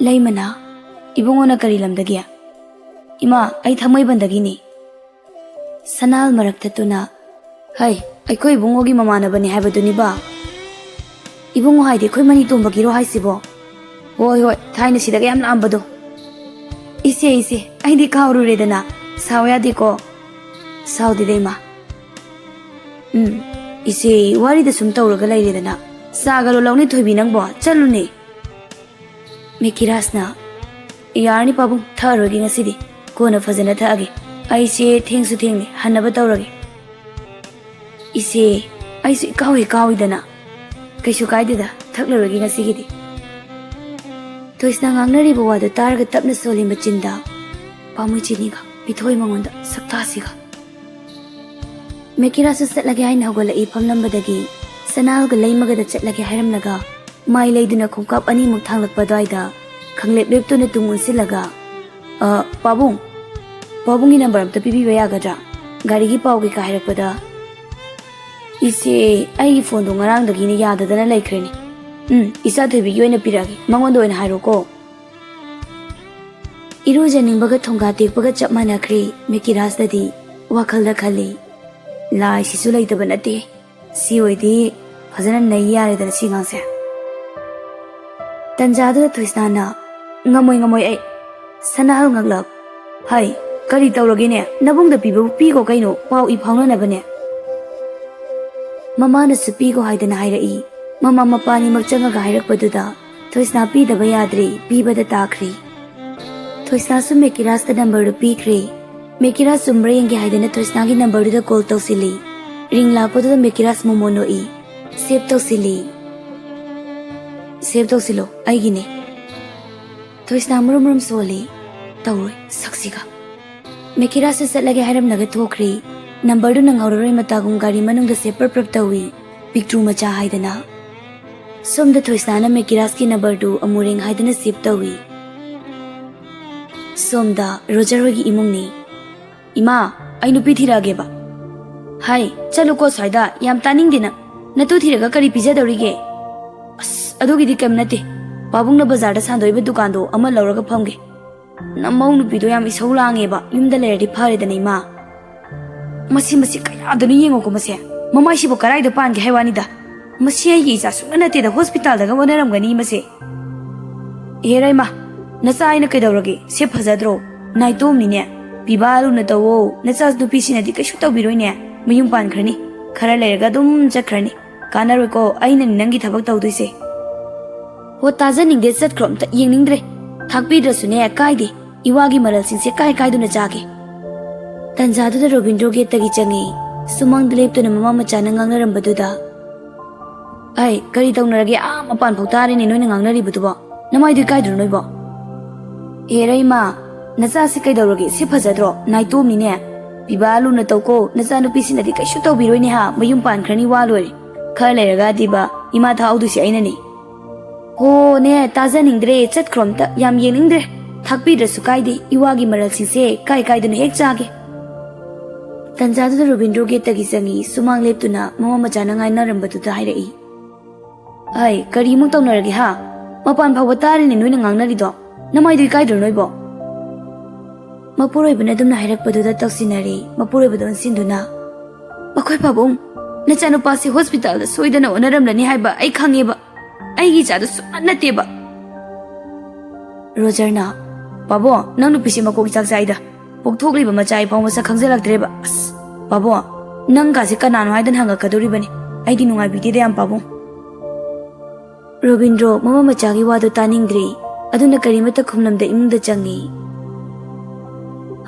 ꯂꯩꯃꯅ, "ꯏꯕꯨꯡꯉꯣꯅ ꯀꯔꯤ ꯂꯝꯗꯒꯤ?" "ꯏꯃꯥ, ꯑꯩ ꯊꯥꯡꯃꯩꯕꯟꯗꯒꯤꯅꯤ꯫" ꯁꯅꯥꯍꯜ ꯃꯔꯛ ꯊꯠꯇꯨꯅ, "ꯍꯩ, ꯑꯩꯈꯣꯏ ꯏꯕꯨꯡꯉꯣꯒꯤ ꯃꯃꯥꯟꯅꯕꯅꯤ ꯍꯥꯏꯕꯗꯨꯅꯤꯕ?" "ꯏꯕꯨꯡꯉꯣ ꯍꯥꯏꯗꯤ ꯑꯩꯈꯣꯏ ꯃꯅꯤꯇꯣꯝꯕꯒꯤꯔꯣ ꯍꯥꯏꯁꯤꯕꯣ?" "ꯍꯣꯏ, ꯍꯣꯏ, ꯊꯥꯏꯅ ꯁꯤꯗꯒ ꯌꯥꯝ ꯂꯥꯛꯑꯝꯕꯗꯣ꯫" "ꯏꯆꯦ, ꯏꯆꯦ, ꯑꯩꯗꯤ ꯀꯥꯎꯔꯨꯔꯦꯗꯅ꯫ ꯁꯥꯎ ꯌꯥꯗꯦꯀꯣ꯫" "ꯁꯥꯎꯗꯦꯗ ꯏꯃꯥ꯫" "ꯎꯝ, ꯏꯆꯦ, ꯋꯥꯔꯤꯗ ꯁꯨꯝ ꯇꯧꯔꯒ ꯂꯩꯔꯦꯗꯅ꯫ ꯆꯥꯒ ꯂꯣꯜꯂꯛꯎꯅꯦ ꯊꯣꯏꯕꯤ ꯅꯪꯕꯣ, ꯆꯠꯂꯨꯅꯦ꯫" ꯃꯦꯀꯤꯔꯥꯁꯅ, "ꯌꯥꯔꯅꯤ ꯄꯥꯕꯨꯡ, ꯊꯛꯑꯔꯣꯏꯒꯦ ꯉꯁꯤꯗꯤ꯫ ꯀꯣꯟꯅ ꯐꯖꯅ ꯊꯛꯑꯒꯦ꯫ ꯑꯩꯁꯦ ꯊꯦꯡꯁꯨ ꯊꯦꯡꯂꯦ, ꯍꯟꯅꯕ ꯇꯧꯔꯒꯦ꯫ ꯏꯆꯦ, ꯑꯩꯁꯨ ꯏꯀꯥꯎ ꯍꯦꯛ ꯀꯥꯎꯏꯗꯅ꯫ ꯀꯩꯁꯨ ꯀꯥꯏꯗꯦꯗ, ꯊꯛꯂꯔꯣꯏꯒꯦ ꯉꯁꯤꯒꯤꯗꯤ꯫ ꯊꯣꯏꯁꯅꯥ ꯉꯥꯡꯅꯔꯤꯕ ꯋꯥꯗꯨ ꯇꯥꯔꯒ ꯇꯞꯅ ꯁꯣꯜꯂꯤ ꯃꯆꯤꯟꯗ꯫ ꯄꯥꯝꯃꯨꯏ ꯆꯤꯅꯤꯒ ꯄꯤꯊꯣꯏ ꯃꯉꯣꯟꯗ ꯁꯛꯇꯥꯁꯤꯒ꯫ ꯃꯦꯀꯤꯔꯥꯁꯁꯨ ꯆꯠꯂꯒꯦ ꯍꯥꯏꯅ ꯍꯧꯒꯠꯂꯛꯏ ꯐꯝꯂꯝꯕꯗꯒꯤ ꯁꯅꯥꯍꯜꯒ ꯂꯩꯃꯒꯗ ꯆꯠꯂꯒꯦ ꯍꯥꯏꯔꯝꯂꯒ ꯃꯥꯏ ꯂꯩꯗꯨꯅ ꯈꯣꯡꯀꯥꯞ ꯑꯅꯤꯃꯨꯛ ꯊꯥꯡꯂꯛꯄ ꯑꯗꯨꯋꯥꯏꯗ ꯈꯪꯂꯦꯞ ꯂꯦꯞꯇꯨꯅ ꯇꯨꯡ ꯑꯣꯟꯁꯤꯜꯂꯒ, "ꯑ, ꯄꯥꯕꯨꯡ, ꯄꯥꯕꯨꯡꯒꯤ ꯅꯝꯕꯔ ꯑꯝꯇ ꯄꯤꯕꯤꯕ ꯌꯥꯒꯗ꯭ꯔꯥ? ꯒꯥꯔꯤꯒꯤ ꯄꯥꯎ ꯀꯩꯀꯥ ꯍꯥꯏꯔꯛꯄꯗ?" "ꯏꯆꯦ, ꯑꯩꯒꯤ ꯐꯣꯟꯗꯣ ꯉꯔꯥꯡꯗꯒꯤꯅ ꯌꯥꯗꯗꯅ ꯂꯩꯈ꯭ꯔꯦꯅꯦ꯫ ꯎꯝ, ꯏꯆꯥ ꯊꯣꯏꯕꯤꯒꯤ ꯑꯣꯏꯅ ꯄꯤꯔꯛꯑꯒꯦ, ꯃꯉꯣꯟꯗ ꯑꯣꯏꯅ ꯍꯥꯏꯔꯣꯀꯣ꯫" ꯏꯔꯨꯖꯅꯤꯡꯕꯒ ꯊꯣꯡꯒꯥ ꯇꯦꯛꯄꯒ ꯆꯞ ꯃꯥꯟꯅꯈ꯭ꯔꯦ ꯃꯦꯀꯤꯔꯥꯁꯇꯗꯤ꯫ ꯋꯥꯈꯜꯗ ꯈꯜꯂꯤ, "ꯂꯥꯏꯁꯤꯁꯨ ꯂꯩꯇꯕ ꯅꯠꯇꯦ꯫ ꯁꯤ ꯑꯣꯏꯗꯤ ꯐꯖꯅ ꯅꯩ ꯌꯥꯔꯦꯗꯅ ꯁꯤ ꯑꯉꯥꯡꯁꯦ꯫" ꯇꯟꯖꯥꯗꯨꯗ ꯊꯣꯏꯁꯅꯥꯅ, "ꯉꯝꯃꯣꯏ, ꯉꯝꯃꯣꯏ ꯑꯩ꯫" ꯁꯅꯥꯍꯜ ꯉꯛꯂꯛ, "ꯍꯩ, ꯀꯔꯤ ꯇꯧꯔꯒꯦꯅꯦ? ꯅꯕꯨꯡꯗ ꯄꯤꯕꯕꯨ ꯄꯤꯈꯣ ꯀꯩꯅꯣ, ꯄꯥꯎ ꯏ ꯐꯥꯎꯅꯅꯕꯅꯦ꯫" ꯃꯃꯥꯅꯁꯨ ꯄꯤꯈꯣ ꯍꯥꯏꯗꯅ ꯍꯥꯏꯔꯛꯏ꯫ ꯃꯃꯥ ꯃꯄꯥ ꯑꯅꯤꯃꯛ ꯆꯪꯉꯒ ꯍꯥꯏꯔꯛꯄꯗꯨꯗ ꯊꯣꯏꯁꯅꯥ ꯄꯤꯗꯕ ꯌꯥꯗ꯭ꯔꯦ, ꯄꯤꯕꯗ ꯇꯥꯈ꯭ꯔꯦ꯫ ꯊꯣꯏꯁꯅꯥꯁꯨ ꯃꯦꯀꯤꯔꯥꯁꯇ ꯅꯝꯕꯔꯗꯨ ꯄꯤꯈ꯭ꯔꯦ꯫ ꯃꯦꯀꯤꯔꯥꯁ ꯆꯨꯝꯕ꯭ꯔꯥ ꯌꯦꯡꯒꯦ ꯍꯥꯏꯗꯅ ꯊꯣꯏꯁꯅꯥꯒꯤ ꯅꯝꯕꯔꯗꯨꯗ ꯀꯣꯜ ꯇꯧꯁꯤꯜꯂꯤ꯫ ꯔꯤꯡ ꯂꯥꯛꯄꯗꯨꯗ ꯃꯦꯀꯤꯔꯥꯁ ꯃꯣꯃꯣꯟ ꯅꯣꯛꯏ꯫ "ꯁꯦꯚ ꯇꯧꯁꯤꯜꯂꯤ꯫" "ꯁꯦꯚ ꯇꯧꯁꯤꯜꯂꯣ, ꯑꯩꯒꯤꯅꯦ꯫" ꯊꯣꯏꯁꯅꯥ ꯃꯔꯨꯝ ꯃꯔꯨꯝ ꯁꯣꯜꯂꯤ꯫ "ꯇꯧꯔꯣꯏ ꯁꯛꯁꯤꯒ꯫" ꯃꯦꯀꯤꯔꯥꯁꯁꯨ ꯆꯠꯂꯒꯦ ꯍꯥꯏꯔꯝꯂꯒ ꯊꯣꯛꯈ꯭ꯔꯦ꯫ ꯅꯝꯕꯔꯗꯨ ꯅꯪꯍꯧꯔꯔꯣꯏ ꯃꯇꯥꯒꯨꯝ ꯒꯥꯔꯤ ꯃꯅꯨꯡꯗ ꯁꯦꯚ ꯄ꯭ꯔꯞ ꯄ꯭ꯔꯞ ꯇꯧꯏ꯫ ꯄꯤꯛꯇ꯭ꯔꯨ ꯃꯆꯥ ꯍꯥꯏꯗꯅ꯫ ꯁꯣꯝꯗ ꯊꯣꯏꯁꯅꯥꯅ ꯃꯦꯀꯤꯔꯥꯁꯀꯤ ꯅꯝꯕꯔꯗꯨ ꯑꯃꯨꯔꯦꯡ ꯍꯥꯏꯗꯅ ꯁꯦꯚ ꯇꯧꯏ꯫ ꯁꯣꯝꯗ ꯔꯣꯖꯔ ꯍꯣꯏꯒꯤ ꯏꯃꯨꯡꯅꯤ꯫ "ꯏꯃꯥ, ꯑꯩ ꯅꯨꯄꯤ ꯊꯤꯔꯛꯑꯒꯦꯕ꯫" "ꯍꯥꯏ, ꯆꯠꯂꯨꯀꯣ ꯑꯁ꯭ꯋꯥꯏꯗ, ꯌꯥꯝ ꯇꯥꯅꯤꯡꯗꯦ ꯅꯪ꯫ ꯅꯇꯨ ꯊꯤꯔꯒ ꯀꯔꯤ ꯄꯤꯖꯗꯧꯔꯤꯒꯦ?" "ꯑꯁ, ꯑꯗꯨꯒꯤꯗꯤ ꯀꯩꯝ ꯅꯠꯇꯦ꯫ ꯄꯥꯕꯨꯡꯅ ꯕꯖꯥꯔꯗ ꯁꯥꯟꯗꯣꯛꯏꯕ ꯗꯨꯀꯥꯟꯗꯣ ꯑꯃ ꯂꯧꯔꯒ ꯐꯝꯒꯦ꯫ ꯅꯃꯧ ꯅꯨꯄꯤꯗꯣ ꯌꯥꯝ ꯏꯁꯧ ꯂꯥꯡꯉꯦꯕ, ꯌꯨꯝꯗ ꯂꯩꯔꯗꯤ ꯐꯔꯦꯗꯅ, ꯏꯃꯥ꯫" "ꯃꯁꯤ, ꯃꯁꯤ ꯀꯌꯥꯗꯅꯣ ꯌꯦꯡꯉꯣꯀꯣ ꯃꯁꯦ꯫ ꯃꯃꯥꯏꯁꯤꯕꯨ ꯀꯗꯥꯏꯗ ꯄꯥꯟꯒꯦ ꯍꯥꯏ ꯋꯥꯅꯤꯗ꯫ ꯃꯁꯤ ꯑꯩꯒꯤ ꯏꯆꯥ ꯁꯨꯡꯅ ꯅꯠꯇꯦꯗ, ꯍꯣꯁꯄꯤꯇꯥꯜꯗꯒ ꯑꯣꯟꯅꯔꯝꯒꯅꯤ ꯃꯁꯦ꯫" "ꯑꯦ ꯔꯩꯃꯥ, ꯅꯆꯥ ꯑꯩꯅ ꯀꯩꯗꯧꯔꯒꯦ? ꯁꯦ ꯐꯖꯗ꯭ꯔꯣ? ꯅꯥꯏꯇꯣꯝꯅꯤꯅꯦ꯫ ꯄꯤꯕꯥ ꯂꯨꯅ ꯇꯧꯋꯣ꯫ ꯅꯆꯥ ꯅꯨꯄꯤꯁꯤꯅꯗꯤ ꯀꯩꯁꯨ ꯇꯧꯕꯤꯔꯣꯏꯅꯦ꯫ ꯃꯌꯨꯝ ꯄꯥꯟꯈ꯭ꯔꯅꯤ꯫ ꯈꯔ ꯂꯩꯔꯒ ꯑꯗꯨꯝ ꯆꯠꯈ꯭ꯔꯅꯤ꯫ ꯀꯥꯟꯅꯔꯣꯏꯀꯣ, ꯑꯩꯅꯅꯤ ꯅꯪꯒꯤ ꯊꯕꯛ ꯇꯧꯗꯣꯏꯁꯦ꯫" "ꯍꯣ, ꯇꯥꯖꯅꯤꯡꯗꯦ, ꯆꯠꯈ꯭ꯔꯣ, ꯑꯝꯇ ꯌꯦꯡꯅꯤꯡꯗ꯭ꯔꯦ꯫ ꯊꯥꯛꯄꯤꯗ꯭ꯔꯁꯨꯅꯦ, ꯀꯥꯏꯗꯦ꯫ ꯏꯋꯥꯒꯤ ꯃꯔꯜꯁꯤꯡꯁꯦ ꯀꯥꯏ ꯀꯥꯏꯗꯨꯅ ꯆꯥꯒꯦ? ꯇꯟꯖꯥꯗꯨꯗ ꯔꯣꯕꯤꯟꯗ꯭ꯔꯣ ꯒꯦꯠꯇꯒꯤ ꯆꯪꯉꯤ꯫ ꯁꯨꯃꯥꯡꯗ ꯂꯦꯞꯇꯨꯅ ꯃꯃꯥ ꯃꯆꯥꯅ ꯉꯥꯡꯅꯔꯝꯕꯗꯨꯗ, "ꯑꯩ ꯀꯔꯤ ꯇꯧꯅꯔꯒꯦ? ꯑꯥ ꯃꯄꯥꯟ ꯐꯥꯎ ꯇꯥꯔꯦꯅꯦ ꯅꯣꯏꯅ ꯉꯥꯡꯅꯔꯤꯕꯗꯨꯕꯣ꯫ ꯅꯃꯥꯏꯗꯨ ꯏꯀꯥꯏꯗ꯭ꯔꯣ ꯅꯣꯏꯕꯣ?" "ꯑꯦꯔ ꯏꯃꯥ, ꯅꯆꯥꯁꯤ ꯀꯩꯗꯧꯔꯒꯦ? ꯁꯤ ꯐꯖꯗ꯭ꯔꯣ? ꯅꯥꯏꯇꯣꯝꯅꯤꯅꯦ꯫ ꯄꯤꯕꯥ ꯂꯨꯅ ꯇꯧꯀꯣ, ꯅꯆꯥꯅꯨꯄꯤꯁꯤꯅꯗꯤ ꯀꯩꯁꯨ ꯇꯧꯕꯤꯔꯣꯏꯅꯦ ꯍꯥ, ꯃꯌꯨꯝ ꯄꯥꯟꯈ꯭ꯔꯅꯤ ꯋꯥ ꯂꯣꯏꯔꯦ꯫ ꯈꯔ ꯂꯩꯔꯒ ꯗꯤꯕ ꯏꯃꯥ ꯊꯥꯍꯧꯗꯣꯏꯁꯦ ꯑꯩꯅꯅꯦ꯫" "ꯍꯣꯅꯦ, ꯇꯥꯖꯅꯤꯡꯗ꯭ꯔꯦ, ꯆꯠꯈ꯭ꯔꯣ ꯑꯝꯇ, ꯌꯥꯝ ꯌꯦꯡꯅꯤꯡꯗ꯭ꯔꯦ꯫ ꯊꯥꯛꯄꯤꯗ꯭ꯔꯁꯨ ꯀꯥꯏꯗꯦ, ꯏꯋꯥꯒꯤ ꯃꯔꯜꯁꯤꯡꯁꯦ ꯀꯥꯏ ꯀꯥꯏꯗꯅꯣ ꯍꯦꯛ ꯆꯥꯒꯦ꯫" ꯇꯟꯖꯥꯗꯨꯗ ꯔꯣꯕꯤꯟꯗ꯭ꯔꯣ ꯒꯦꯠꯇꯒꯤ ꯆꯪꯉꯤ꯫ ꯁꯨꯃꯥꯡ ꯂꯦꯞꯇꯨꯅ ꯃꯃꯥ ꯃꯆꯥꯅ ꯉꯥꯏꯅꯔꯝꯕꯗꯨꯗ ꯍꯥꯏꯔꯛꯏ, "ꯑꯩ ꯀꯔꯤꯃꯨꯛ ꯇꯧꯅꯔꯒꯦ ꯍꯥ? ꯃꯄꯥꯟ ꯐꯥꯎꯕ ꯇꯥꯔꯤꯅꯦ ꯅꯣꯏꯅ ꯉꯥꯡꯅꯔꯤꯗꯣ꯫ ꯅꯃꯥꯏꯗꯨ ꯏꯀꯥꯏꯗ꯭ꯔꯣ ꯅꯣꯏꯕꯣ?" ꯃꯄꯨꯔꯣꯏꯕꯅ ꯑꯗꯨꯝꯅ ꯍꯥꯏꯔꯛꯄꯗꯨꯗ ꯇꯧꯁꯤꯟꯅꯔꯦ꯫ ꯃꯄꯨꯔꯣꯏꯕꯗ ꯑꯣꯟꯁꯤꯟꯗꯨꯅ, "ꯃꯈꯣꯏ ꯄꯥꯕꯨꯡ, ꯅꯆꯥꯅꯨꯄꯥꯁꯦ ꯍꯣꯁꯄꯤꯇꯥꯜꯗ ꯁꯣꯏꯗꯅ ꯑꯣꯟꯅꯔꯝꯂꯅꯤ ꯍꯥꯏꯕ ꯑꯩ ꯈꯪꯉꯦꯕ꯫ ꯑꯩꯒꯤ ꯏꯆꯥꯗꯣ ꯁꯨꯡꯅꯠ ꯅꯠꯇꯦꯕ꯫" ꯔꯣꯖꯔꯅ, "ꯄꯥꯕꯣ, ꯅꯪ ꯅꯨꯄꯤꯁꯦ ꯃꯀꯣꯛ ꯏꯆꯥꯛ ꯆꯥꯛꯏꯗ꯫ ꯄꯣꯛꯊꯣꯛꯂꯤꯕ ꯃꯆꯥ ꯑꯩ ꯐꯥꯎ ꯃꯁꯛ ꯈꯪꯖꯜꯂꯛꯇ꯭ꯔꯦꯕ꯫ ꯑꯁ, ꯄꯥꯕꯣ, ꯅꯪ ꯀꯥꯁꯦ ꯀꯅꯥꯅꯣ ꯍꯥꯏꯗꯅ ꯍꯪꯉꯛꯀꯗꯧꯔꯤꯕꯅꯤ꯫ ꯑꯩꯗꯤ ꯅꯨꯡꯉꯥꯏꯕꯤꯗꯦꯗ ꯌꯥꯝ, ꯄꯥꯕꯨꯡ꯫" ꯔꯣꯕꯤꯟꯗ꯭ꯔꯣ ꯃꯃꯥ ꯃꯆꯥꯒꯤ ꯋꯥꯗꯣ ꯇꯥꯅꯤꯡꯗ꯭ꯔꯦ꯫ ꯑꯗꯨꯅ ꯀꯔꯤꯃꯠꯇ ꯈꯨꯝꯂꯝꯗ ꯏꯃꯨꯡꯗ ꯆꯪꯉꯤ꯫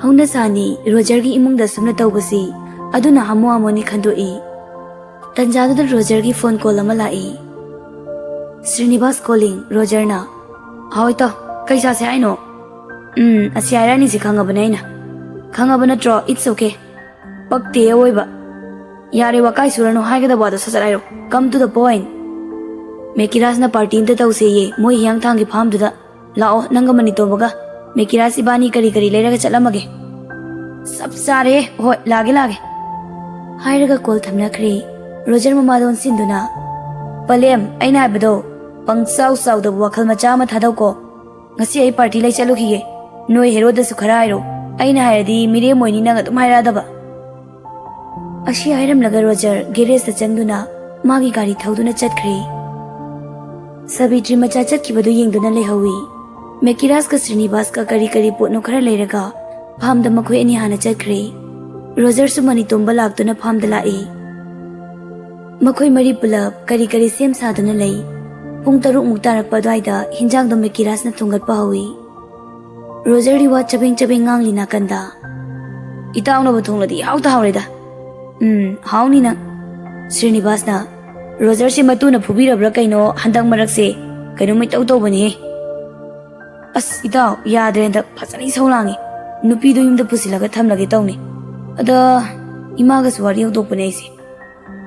ꯍꯧꯅ ꯁꯥꯅꯤ ꯔꯣꯖꯔꯒꯤ ꯏꯃꯨꯡꯗ ꯑꯁꯨꯝꯅ ꯇꯧꯕꯁꯤ꯫ ꯑꯗꯨꯅ ꯍꯥꯃꯨ ꯍꯥꯃꯨꯅꯤ ꯈꯟꯗꯣꯛꯏ꯫ ꯇꯟꯖꯥꯗꯨꯗ ꯔꯣꯖꯔꯒꯤ ꯐꯣꯟ ꯀꯣꯜ ꯑꯃ ꯂꯥꯛꯏ꯫ "ꯁ꯭ꯔꯤꯅꯤꯕꯥꯁ ꯀꯣꯂꯤꯡ꯫" ꯔꯣꯖꯔꯅ, "ꯍꯥꯎ ꯏꯇꯥꯎ, ꯀꯩ ꯆꯥꯁꯦ ꯍꯥꯏꯅꯣ?" "ꯎꯝ, ꯑꯁꯤ ꯍꯥꯏꯔꯛꯑꯅꯤꯁꯦ ꯈꯪꯉꯕꯅꯦ ꯑꯩꯅ꯫" "ꯈꯪꯉꯕ ꯅꯠꯇ꯭ꯔꯣ? It's okay꯫" "ꯄꯛꯇꯦ ꯑꯋꯣꯏꯕ꯫" "ꯌꯥꯔꯦ, ꯋꯥꯀꯥꯏ ꯁꯨꯔꯅꯨ, ꯍꯥꯏꯒꯗꯕ ꯋꯥꯗꯣ ꯁꯠ ꯁꯠ ꯍꯥꯏꯔꯣ꯫ Come to the point꯫ ꯃꯦꯀꯤꯔꯥꯖꯅ ꯄꯥꯔꯇꯤ ꯑꯝꯇ ꯇꯧꯁꯦꯌꯦ, ꯃꯣꯏ ꯍꯤꯌꯥꯡꯊꯥꯡꯒꯤ ꯐꯥꯝꯗꯨꯗ꯫ ꯂꯥꯛꯑꯣ, ꯅꯪꯒ ꯃꯅꯤꯇꯣꯝꯕꯒ꯫ ꯃꯦꯀꯤꯔꯥꯖ ꯏꯕꯥꯅꯤ ꯀꯔꯤ ꯀꯔꯤ ꯂꯩꯔꯒ ꯆꯠꯂꯝꯃꯒꯦ꯫" "ꯆꯞ ꯆꯥꯔꯦ꯫ ꯍꯣꯏ, ꯂꯥꯛꯑꯒꯦ, ꯂꯥꯛꯑꯒꯦ꯫" ꯍꯥꯏꯔꯒ ꯀꯣꯜ ꯊꯝꯅꯈ꯭ꯔꯦ꯫ ꯔꯣꯖꯔ ꯃꯃꯥꯗ ꯑꯣꯟꯁꯤꯟꯗꯨꯅ, "ꯄꯂꯦꯝ, ꯑꯩꯅ ꯍꯥꯏꯕꯗꯣ, ꯄꯪꯆꯥꯎ ꯆꯥꯎꯗꯕ ꯋꯥꯈꯜ ꯃꯆꯥ ꯑꯃ ꯊꯥꯗꯧꯀꯣ꯫ ꯉꯁꯤ ꯑꯩ ꯄꯥꯔꯇꯤ ꯂꯩ ꯆꯠꯂꯨꯈꯤꯒꯦ꯫ ꯅꯣꯏ ꯍꯦꯔꯣꯗꯁꯨ ꯈꯔ ꯍꯥꯏꯔꯣ꯫ ꯑꯩꯅ ꯍꯥꯏꯔꯗꯤ ꯃꯤꯔꯦꯝ ꯑꯣꯏꯅꯤ ꯅꯪ ꯑꯗꯨꯝ ꯍꯥꯏꯔꯛꯑꯗꯕ꯫" ꯑꯁꯤ ꯍꯥꯏꯔꯝꯂꯒ ꯔꯣꯖꯔ ꯒꯦꯔꯦꯖꯇ ꯆꯪꯗꯨꯅ ꯃꯥꯒꯤ ꯒꯥꯔꯤ ꯊꯧꯗꯨꯅ ꯆꯠꯈ꯭ꯔꯦ꯫ ꯁꯥꯕꯤꯇ꯭ꯔꯤ ꯃꯆꯥ ꯆꯠꯈꯤꯕꯗꯨ ꯌꯦꯡꯗꯨꯅ ꯂꯩꯍꯧꯏ꯫ ꯃꯦꯀꯤꯔꯥꯖꯀ ꯁ꯭ꯔꯤꯅꯤꯕꯥꯁꯀ ꯀꯔꯤ ꯀꯔꯤ ꯄꯣꯠꯅꯣ ꯈꯔ ꯂꯩꯔꯒ ꯐꯥꯝꯗ ꯃꯈꯣꯏ ꯑꯅꯤ ꯍꯥꯟꯅ ꯆꯠꯈ꯭ꯔꯦ꯫ ꯔꯣꯖꯔꯁꯨ ꯃꯅꯤꯇꯣꯝꯕ ꯂꯥꯛꯇꯨꯅ ꯐꯥꯝꯗ ꯂꯥꯛꯏ꯫ ꯃꯈꯣꯏ ꯃꯔꯤ ꯄꯨꯂꯞ ꯀꯔꯤ ꯀꯔꯤ ꯁꯦꯝ ꯁꯥꯗꯨꯅ ꯂꯩ꯫ ꯄꯨꯡ ꯇꯔꯨꯛꯃꯨꯛ ꯇꯥꯔꯛꯄ ꯑꯗꯨꯋꯥꯏꯗ ꯍꯤꯟꯖꯥꯡꯗꯣ ꯃꯦꯀꯤꯔꯥꯖꯅ ꯊꯣꯡꯒꯠꯄ ꯍꯧꯏ꯫ ꯔꯣꯖꯔꯗꯤ ꯋꯥ ꯆꯕꯦꯡ ꯆꯕꯦꯡ ꯉꯥꯡꯂꯤ ꯅꯥꯀꯟꯗ꯫ "ꯏꯇꯥꯎꯅꯕꯨ ꯊꯣꯡꯂꯗꯤ ꯏꯍꯥꯎꯇ ꯍꯥꯎꯔꯦꯗ꯫ ꯎꯝ, ꯍꯥꯎꯅꯤ ꯅꯪ꯫" ꯁ꯭ꯔꯤꯅꯤꯕꯥꯁꯅ, "ꯔꯣꯖꯔꯁꯦ ꯃꯇꯨꯅ ꯐꯨꯕꯤꯔꯕ꯭ꯔꯥ ꯀꯩꯅꯣ, ꯍꯟꯗꯛ ꯃꯔꯛꯁꯦ ꯀꯩꯅꯣꯝꯃ ꯏꯇꯧ ꯇꯧꯕꯅꯦꯍꯦ꯫ ꯑꯁ ꯏꯇꯥꯎ, ꯌꯥꯗ꯭ꯔꯦ, ꯍꯟꯗꯛ ꯐꯖꯅ ꯏꯁꯧ ꯂꯥꯡꯉꯤ꯫ ꯅꯨꯄꯤꯗꯣ ꯌꯨꯝꯗ ꯄꯨꯁꯤꯜꯂꯒ ꯊꯝꯂꯒꯦ ꯇꯧꯅꯤ꯫ ꯑꯗ ꯏꯃꯥꯒꯁꯨ ꯋꯥꯔꯤ ꯍꯧꯗꯣꯛꯄꯅꯦ ꯑꯩꯁꯦ꯫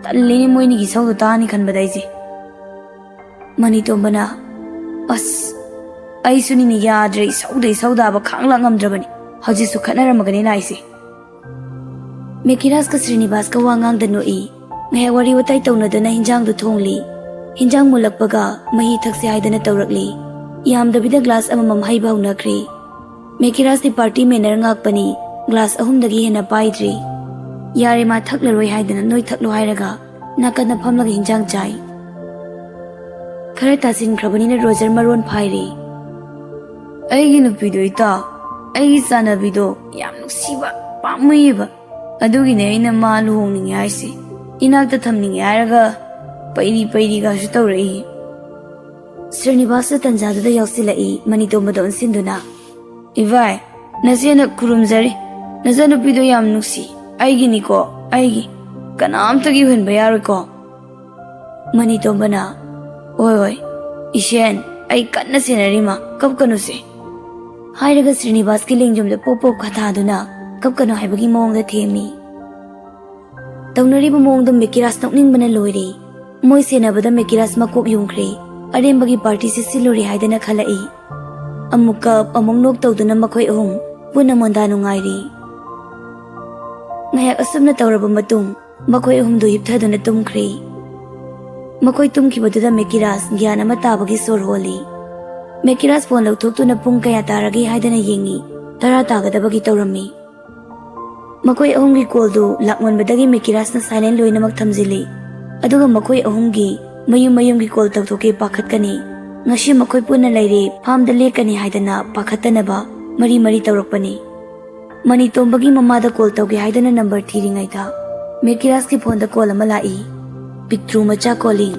ꯇꯜꯂꯤꯅꯦ ꯃꯣꯏꯅꯤꯒꯤ ꯏꯁꯧꯗꯣ ꯇꯥꯅꯤ ꯈꯟꯕꯗ ꯑꯩꯁꯦ꯫" ꯃꯅꯤꯇꯣꯝꯕꯅ, "ꯑꯁ, ꯑꯩꯁꯨꯅꯤꯅꯦ, ꯌꯥꯗ꯭ꯔꯦ, ꯏꯁꯧꯗ ꯏꯁꯧꯗꯕ ꯈꯥꯡ ꯂꯥꯛ ꯉꯝꯗ꯭ꯔꯕꯅꯤ꯫ ꯍꯧꯖꯤꯛꯁꯨ ꯈꯠꯅꯔꯝꯃꯒꯅꯤ ꯂꯥꯛꯏꯁꯦ꯫" ꯃꯦꯀꯤꯔꯥꯖꯀ ꯁ꯭ꯔꯤꯅꯤꯕꯥꯁꯀ ꯋꯥ ꯉꯥꯡꯗ ꯅꯣꯛꯏ꯫ ꯉꯥꯏꯍꯥꯛ ꯋꯥꯔꯤ ꯋꯥꯇꯥꯏ ꯇꯧꯅꯗꯨꯅ ꯍꯤꯟꯖꯥꯡꯗꯨ ꯊꯣꯡꯂꯤ꯫ ꯍꯤꯟꯖꯥꯡ ꯃꯨꯜꯂꯛꯄꯒ ꯃꯍꯤ ꯊꯛꯁꯦ ꯍꯥꯏꯗꯅ ꯇꯧꯔꯛꯂꯤ꯫ ꯌꯥꯝꯗꯕꯤꯗ ꯒ꯭ꯂꯥꯁ ꯑꯃꯃꯝ ꯍꯩꯕ ꯍꯧꯅꯈ꯭ꯔꯤ꯫ ꯃꯦꯀꯤꯔꯥꯖꯇꯤ ꯄꯥꯔꯇꯤ ꯃꯦꯅꯔ ꯉꯥꯛꯄꯅꯤ, ꯒ꯭ꯂꯥꯁ ꯑꯍꯨꯝꯗꯒꯤ ꯍꯦꯟꯅ ꯄꯥꯏꯗ꯭ꯔꯤ꯫ ꯌꯥꯔꯦ, ꯃꯥ ꯊꯛꯂꯔꯣꯏ ꯍꯥꯏꯗꯅ ꯅꯣꯏ ꯊꯛꯂꯣ ꯍꯥꯏꯔꯒ ꯅꯥꯀꯟꯗ ꯐꯝꯂꯒ ꯍꯤꯟꯖꯥꯡ ꯆꯥꯏ꯫ ꯈꯔ ꯇꯥꯁꯤꯟꯈ꯭ꯔꯕꯅꯤꯅ ꯔꯣꯖꯔ ꯃꯔꯣꯟ ꯐꯥꯏꯔꯤ꯫ "ꯑꯩꯒꯤ ꯅꯨꯄꯤꯗꯣ ꯏꯇꯥꯎ, ꯑꯩꯒꯤ ꯆꯥꯟꯅꯕꯤꯗꯣ ꯌꯥꯝ ꯅꯨꯡꯁꯤꯕ, ꯄꯥꯝꯃꯨꯏꯌꯦꯕ꯫ ꯑꯗꯨꯒꯤꯅꯦ ꯑꯩꯅ ꯃꯥ ꯂꯨꯍꯣꯡꯅꯤꯡꯉꯦ ꯍꯥꯏꯁꯦ꯫ ꯏꯅꯥꯛꯇ ꯊꯝꯅꯤꯡꯉꯦ ꯍꯥꯏꯔꯒ ꯄꯩꯔꯤ ꯄꯩꯔꯤꯒꯁꯨ ꯇꯧꯔꯛꯏ꯫" ꯁ꯭ꯔꯤꯅꯤꯕꯥꯁꯅ ꯇꯟꯖꯥꯗꯨꯗ ꯌꯥꯎꯁꯤꯜꯂꯛꯏ, ꯃꯅꯤꯇꯣꯝꯕꯗ ꯑꯣꯟꯁꯤꯟꯗꯨꯅ, "ꯏꯚꯥꯏ, ꯅꯆꯦꯅ ꯈꯨꯔꯨꯝꯖꯔꯤ꯫ ꯅꯆꯟꯅꯨꯄꯤꯗꯣ ꯌꯥꯝ ꯅꯨꯡꯁꯤ꯫ ꯑꯩꯒꯤꯅꯤꯀꯣ, ꯑꯩꯒꯤ꯫ ꯀꯅꯥꯝꯇꯒꯤ ꯎꯍꯟꯕ ꯌꯥꯔꯣꯏꯀꯣ꯫" ꯃꯅꯤꯇꯣꯝꯕꯅ, "ꯍꯣꯏ, ꯍꯣꯏ, ꯏꯁꯦꯟ, ꯑꯩ ꯀꯟꯅ ꯁꯦꯟꯅꯔꯤ ꯃꯥ, ꯀꯞꯀꯅꯨꯁꯦ꯫" ꯍꯥꯏꯔꯒ ꯁ꯭ꯔꯤꯅꯤꯕꯥꯁꯀꯤ ꯂꯦꯡꯖꯨꯝꯗ ꯄꯣꯞ ꯄꯣꯞ ꯈꯊꯥꯗꯨꯅ ꯀꯞꯀꯅꯨ ꯍꯥꯏꯕꯒꯤ ꯃꯑꯣꯡꯗ ꯊꯦꯝꯃꯤ꯫ ꯇꯧꯅꯔꯤꯕ ꯃꯑꯣꯡꯗꯣ ꯃꯦꯀꯤꯔꯥꯖ ꯅꯣꯛꯅꯤꯡꯕꯅ ꯂꯣꯏꯔꯦ꯫ ꯃꯣꯏ ꯁꯦꯟꯅꯕꯗ ꯃꯦꯀꯤꯔꯥꯖ ꯃꯀꯣꯛ ꯌꯨꯡꯈ꯭ꯔꯦ꯫ ꯑꯔꯦꯝꯕꯒꯤ ꯄꯥꯔꯇꯤꯁꯦ ꯁꯤꯜꯂꯨꯔꯦ ꯍꯥꯏꯗꯅ ꯈꯜꯂꯛꯏ꯫ ꯑꯃꯨꯛ ꯀꯞ, ꯑꯃꯨꯛ ꯅꯣꯛ ꯇꯧꯗꯨꯅ ꯃꯈꯣꯏ ꯑꯍꯨꯝ ꯄꯨꯟꯅ ꯃꯣꯟꯗꯥ ꯅꯨꯡꯉꯥꯏꯔꯤ꯫ ꯉꯥꯏꯍꯥꯛ ꯑꯁꯨꯝꯅ ꯇꯧꯔꯕ ꯃꯇꯨꯡ, ꯃꯈꯣꯏ ꯑꯍꯨꯝꯗꯨ ꯍꯤꯞꯊꯗꯨꯅ ꯇꯨꯝꯈ꯭ꯔꯦ꯫ ꯃꯈꯣꯏ ꯇꯨꯝꯈꯤꯕꯗꯨꯗ ꯃꯦꯀꯤꯔꯥꯖ ꯒ꯭ꯌꯥꯟ ꯑꯃ ꯇꯥꯕꯒꯤ ꯁꯣꯔ ꯍꯣꯜꯂꯤ꯫ ꯃꯦꯀꯤꯔꯥꯖ ꯐꯣꯟ ꯂꯧꯊꯣꯛꯇꯨꯅ ꯄꯨꯡ ꯀꯌꯥ ꯇꯥꯔꯒꯦ ꯍꯥꯏꯗꯅ ꯌꯦꯡꯉꯤ꯫ ꯇꯔꯥ ꯇꯥꯒꯗꯕꯒꯤ ꯇꯧꯔꯝꯃꯤ꯫ ꯃꯈꯣꯏ ꯑꯍꯨꯝꯒꯤ ꯀꯣꯜꯗꯨ ꯂꯥꯛꯃꯟꯕꯗꯒꯤ ꯃꯦꯀꯤꯔꯥꯖꯅ ꯁꯥꯏꯂꯦꯟ ꯂꯣꯏꯅꯃꯛ ꯊꯝꯖꯤꯜꯂꯤ꯫ ꯑꯗꯨꯒ ꯃꯈꯣꯏ ꯑꯍꯨꯝꯒꯤ ꯃꯌꯨꯝ ꯃꯌꯨꯝꯒꯤ ꯀꯣꯜ ꯇꯧꯊꯣꯛꯀꯦ ꯄꯥꯈꯠꯀꯅꯤ꯫ ꯉꯁꯤ ꯃꯈꯣꯏ ꯄꯨꯟꯅ ꯂꯩꯔꯦ, ꯐꯥꯝꯗ ꯂꯦꯛꯀꯅꯤ ꯍꯥꯏꯗꯅ ꯄꯥꯈꯠꯇꯅꯕ ꯃꯔꯤ ꯃꯔꯤ ꯇꯧꯔꯛꯄꯅꯤ꯫ ꯃꯅꯤꯇꯣꯝꯕꯒꯤ ꯃꯃꯥꯗ ꯀꯣꯜ ꯇꯧꯒꯦ ꯍꯥꯏꯗꯅ ꯅꯝꯕꯔ ꯊꯤꯔꯤꯉꯩꯗ ꯃꯦꯀꯤꯔꯥꯖꯀꯤ ꯐꯣꯟꯗ ꯀꯣꯜ ꯑꯃ ꯂꯥꯛꯏ꯫ ꯄꯤꯛꯇ꯭ꯔꯨ ꯃꯆꯥ ꯀꯣꯂꯤꯡ꯫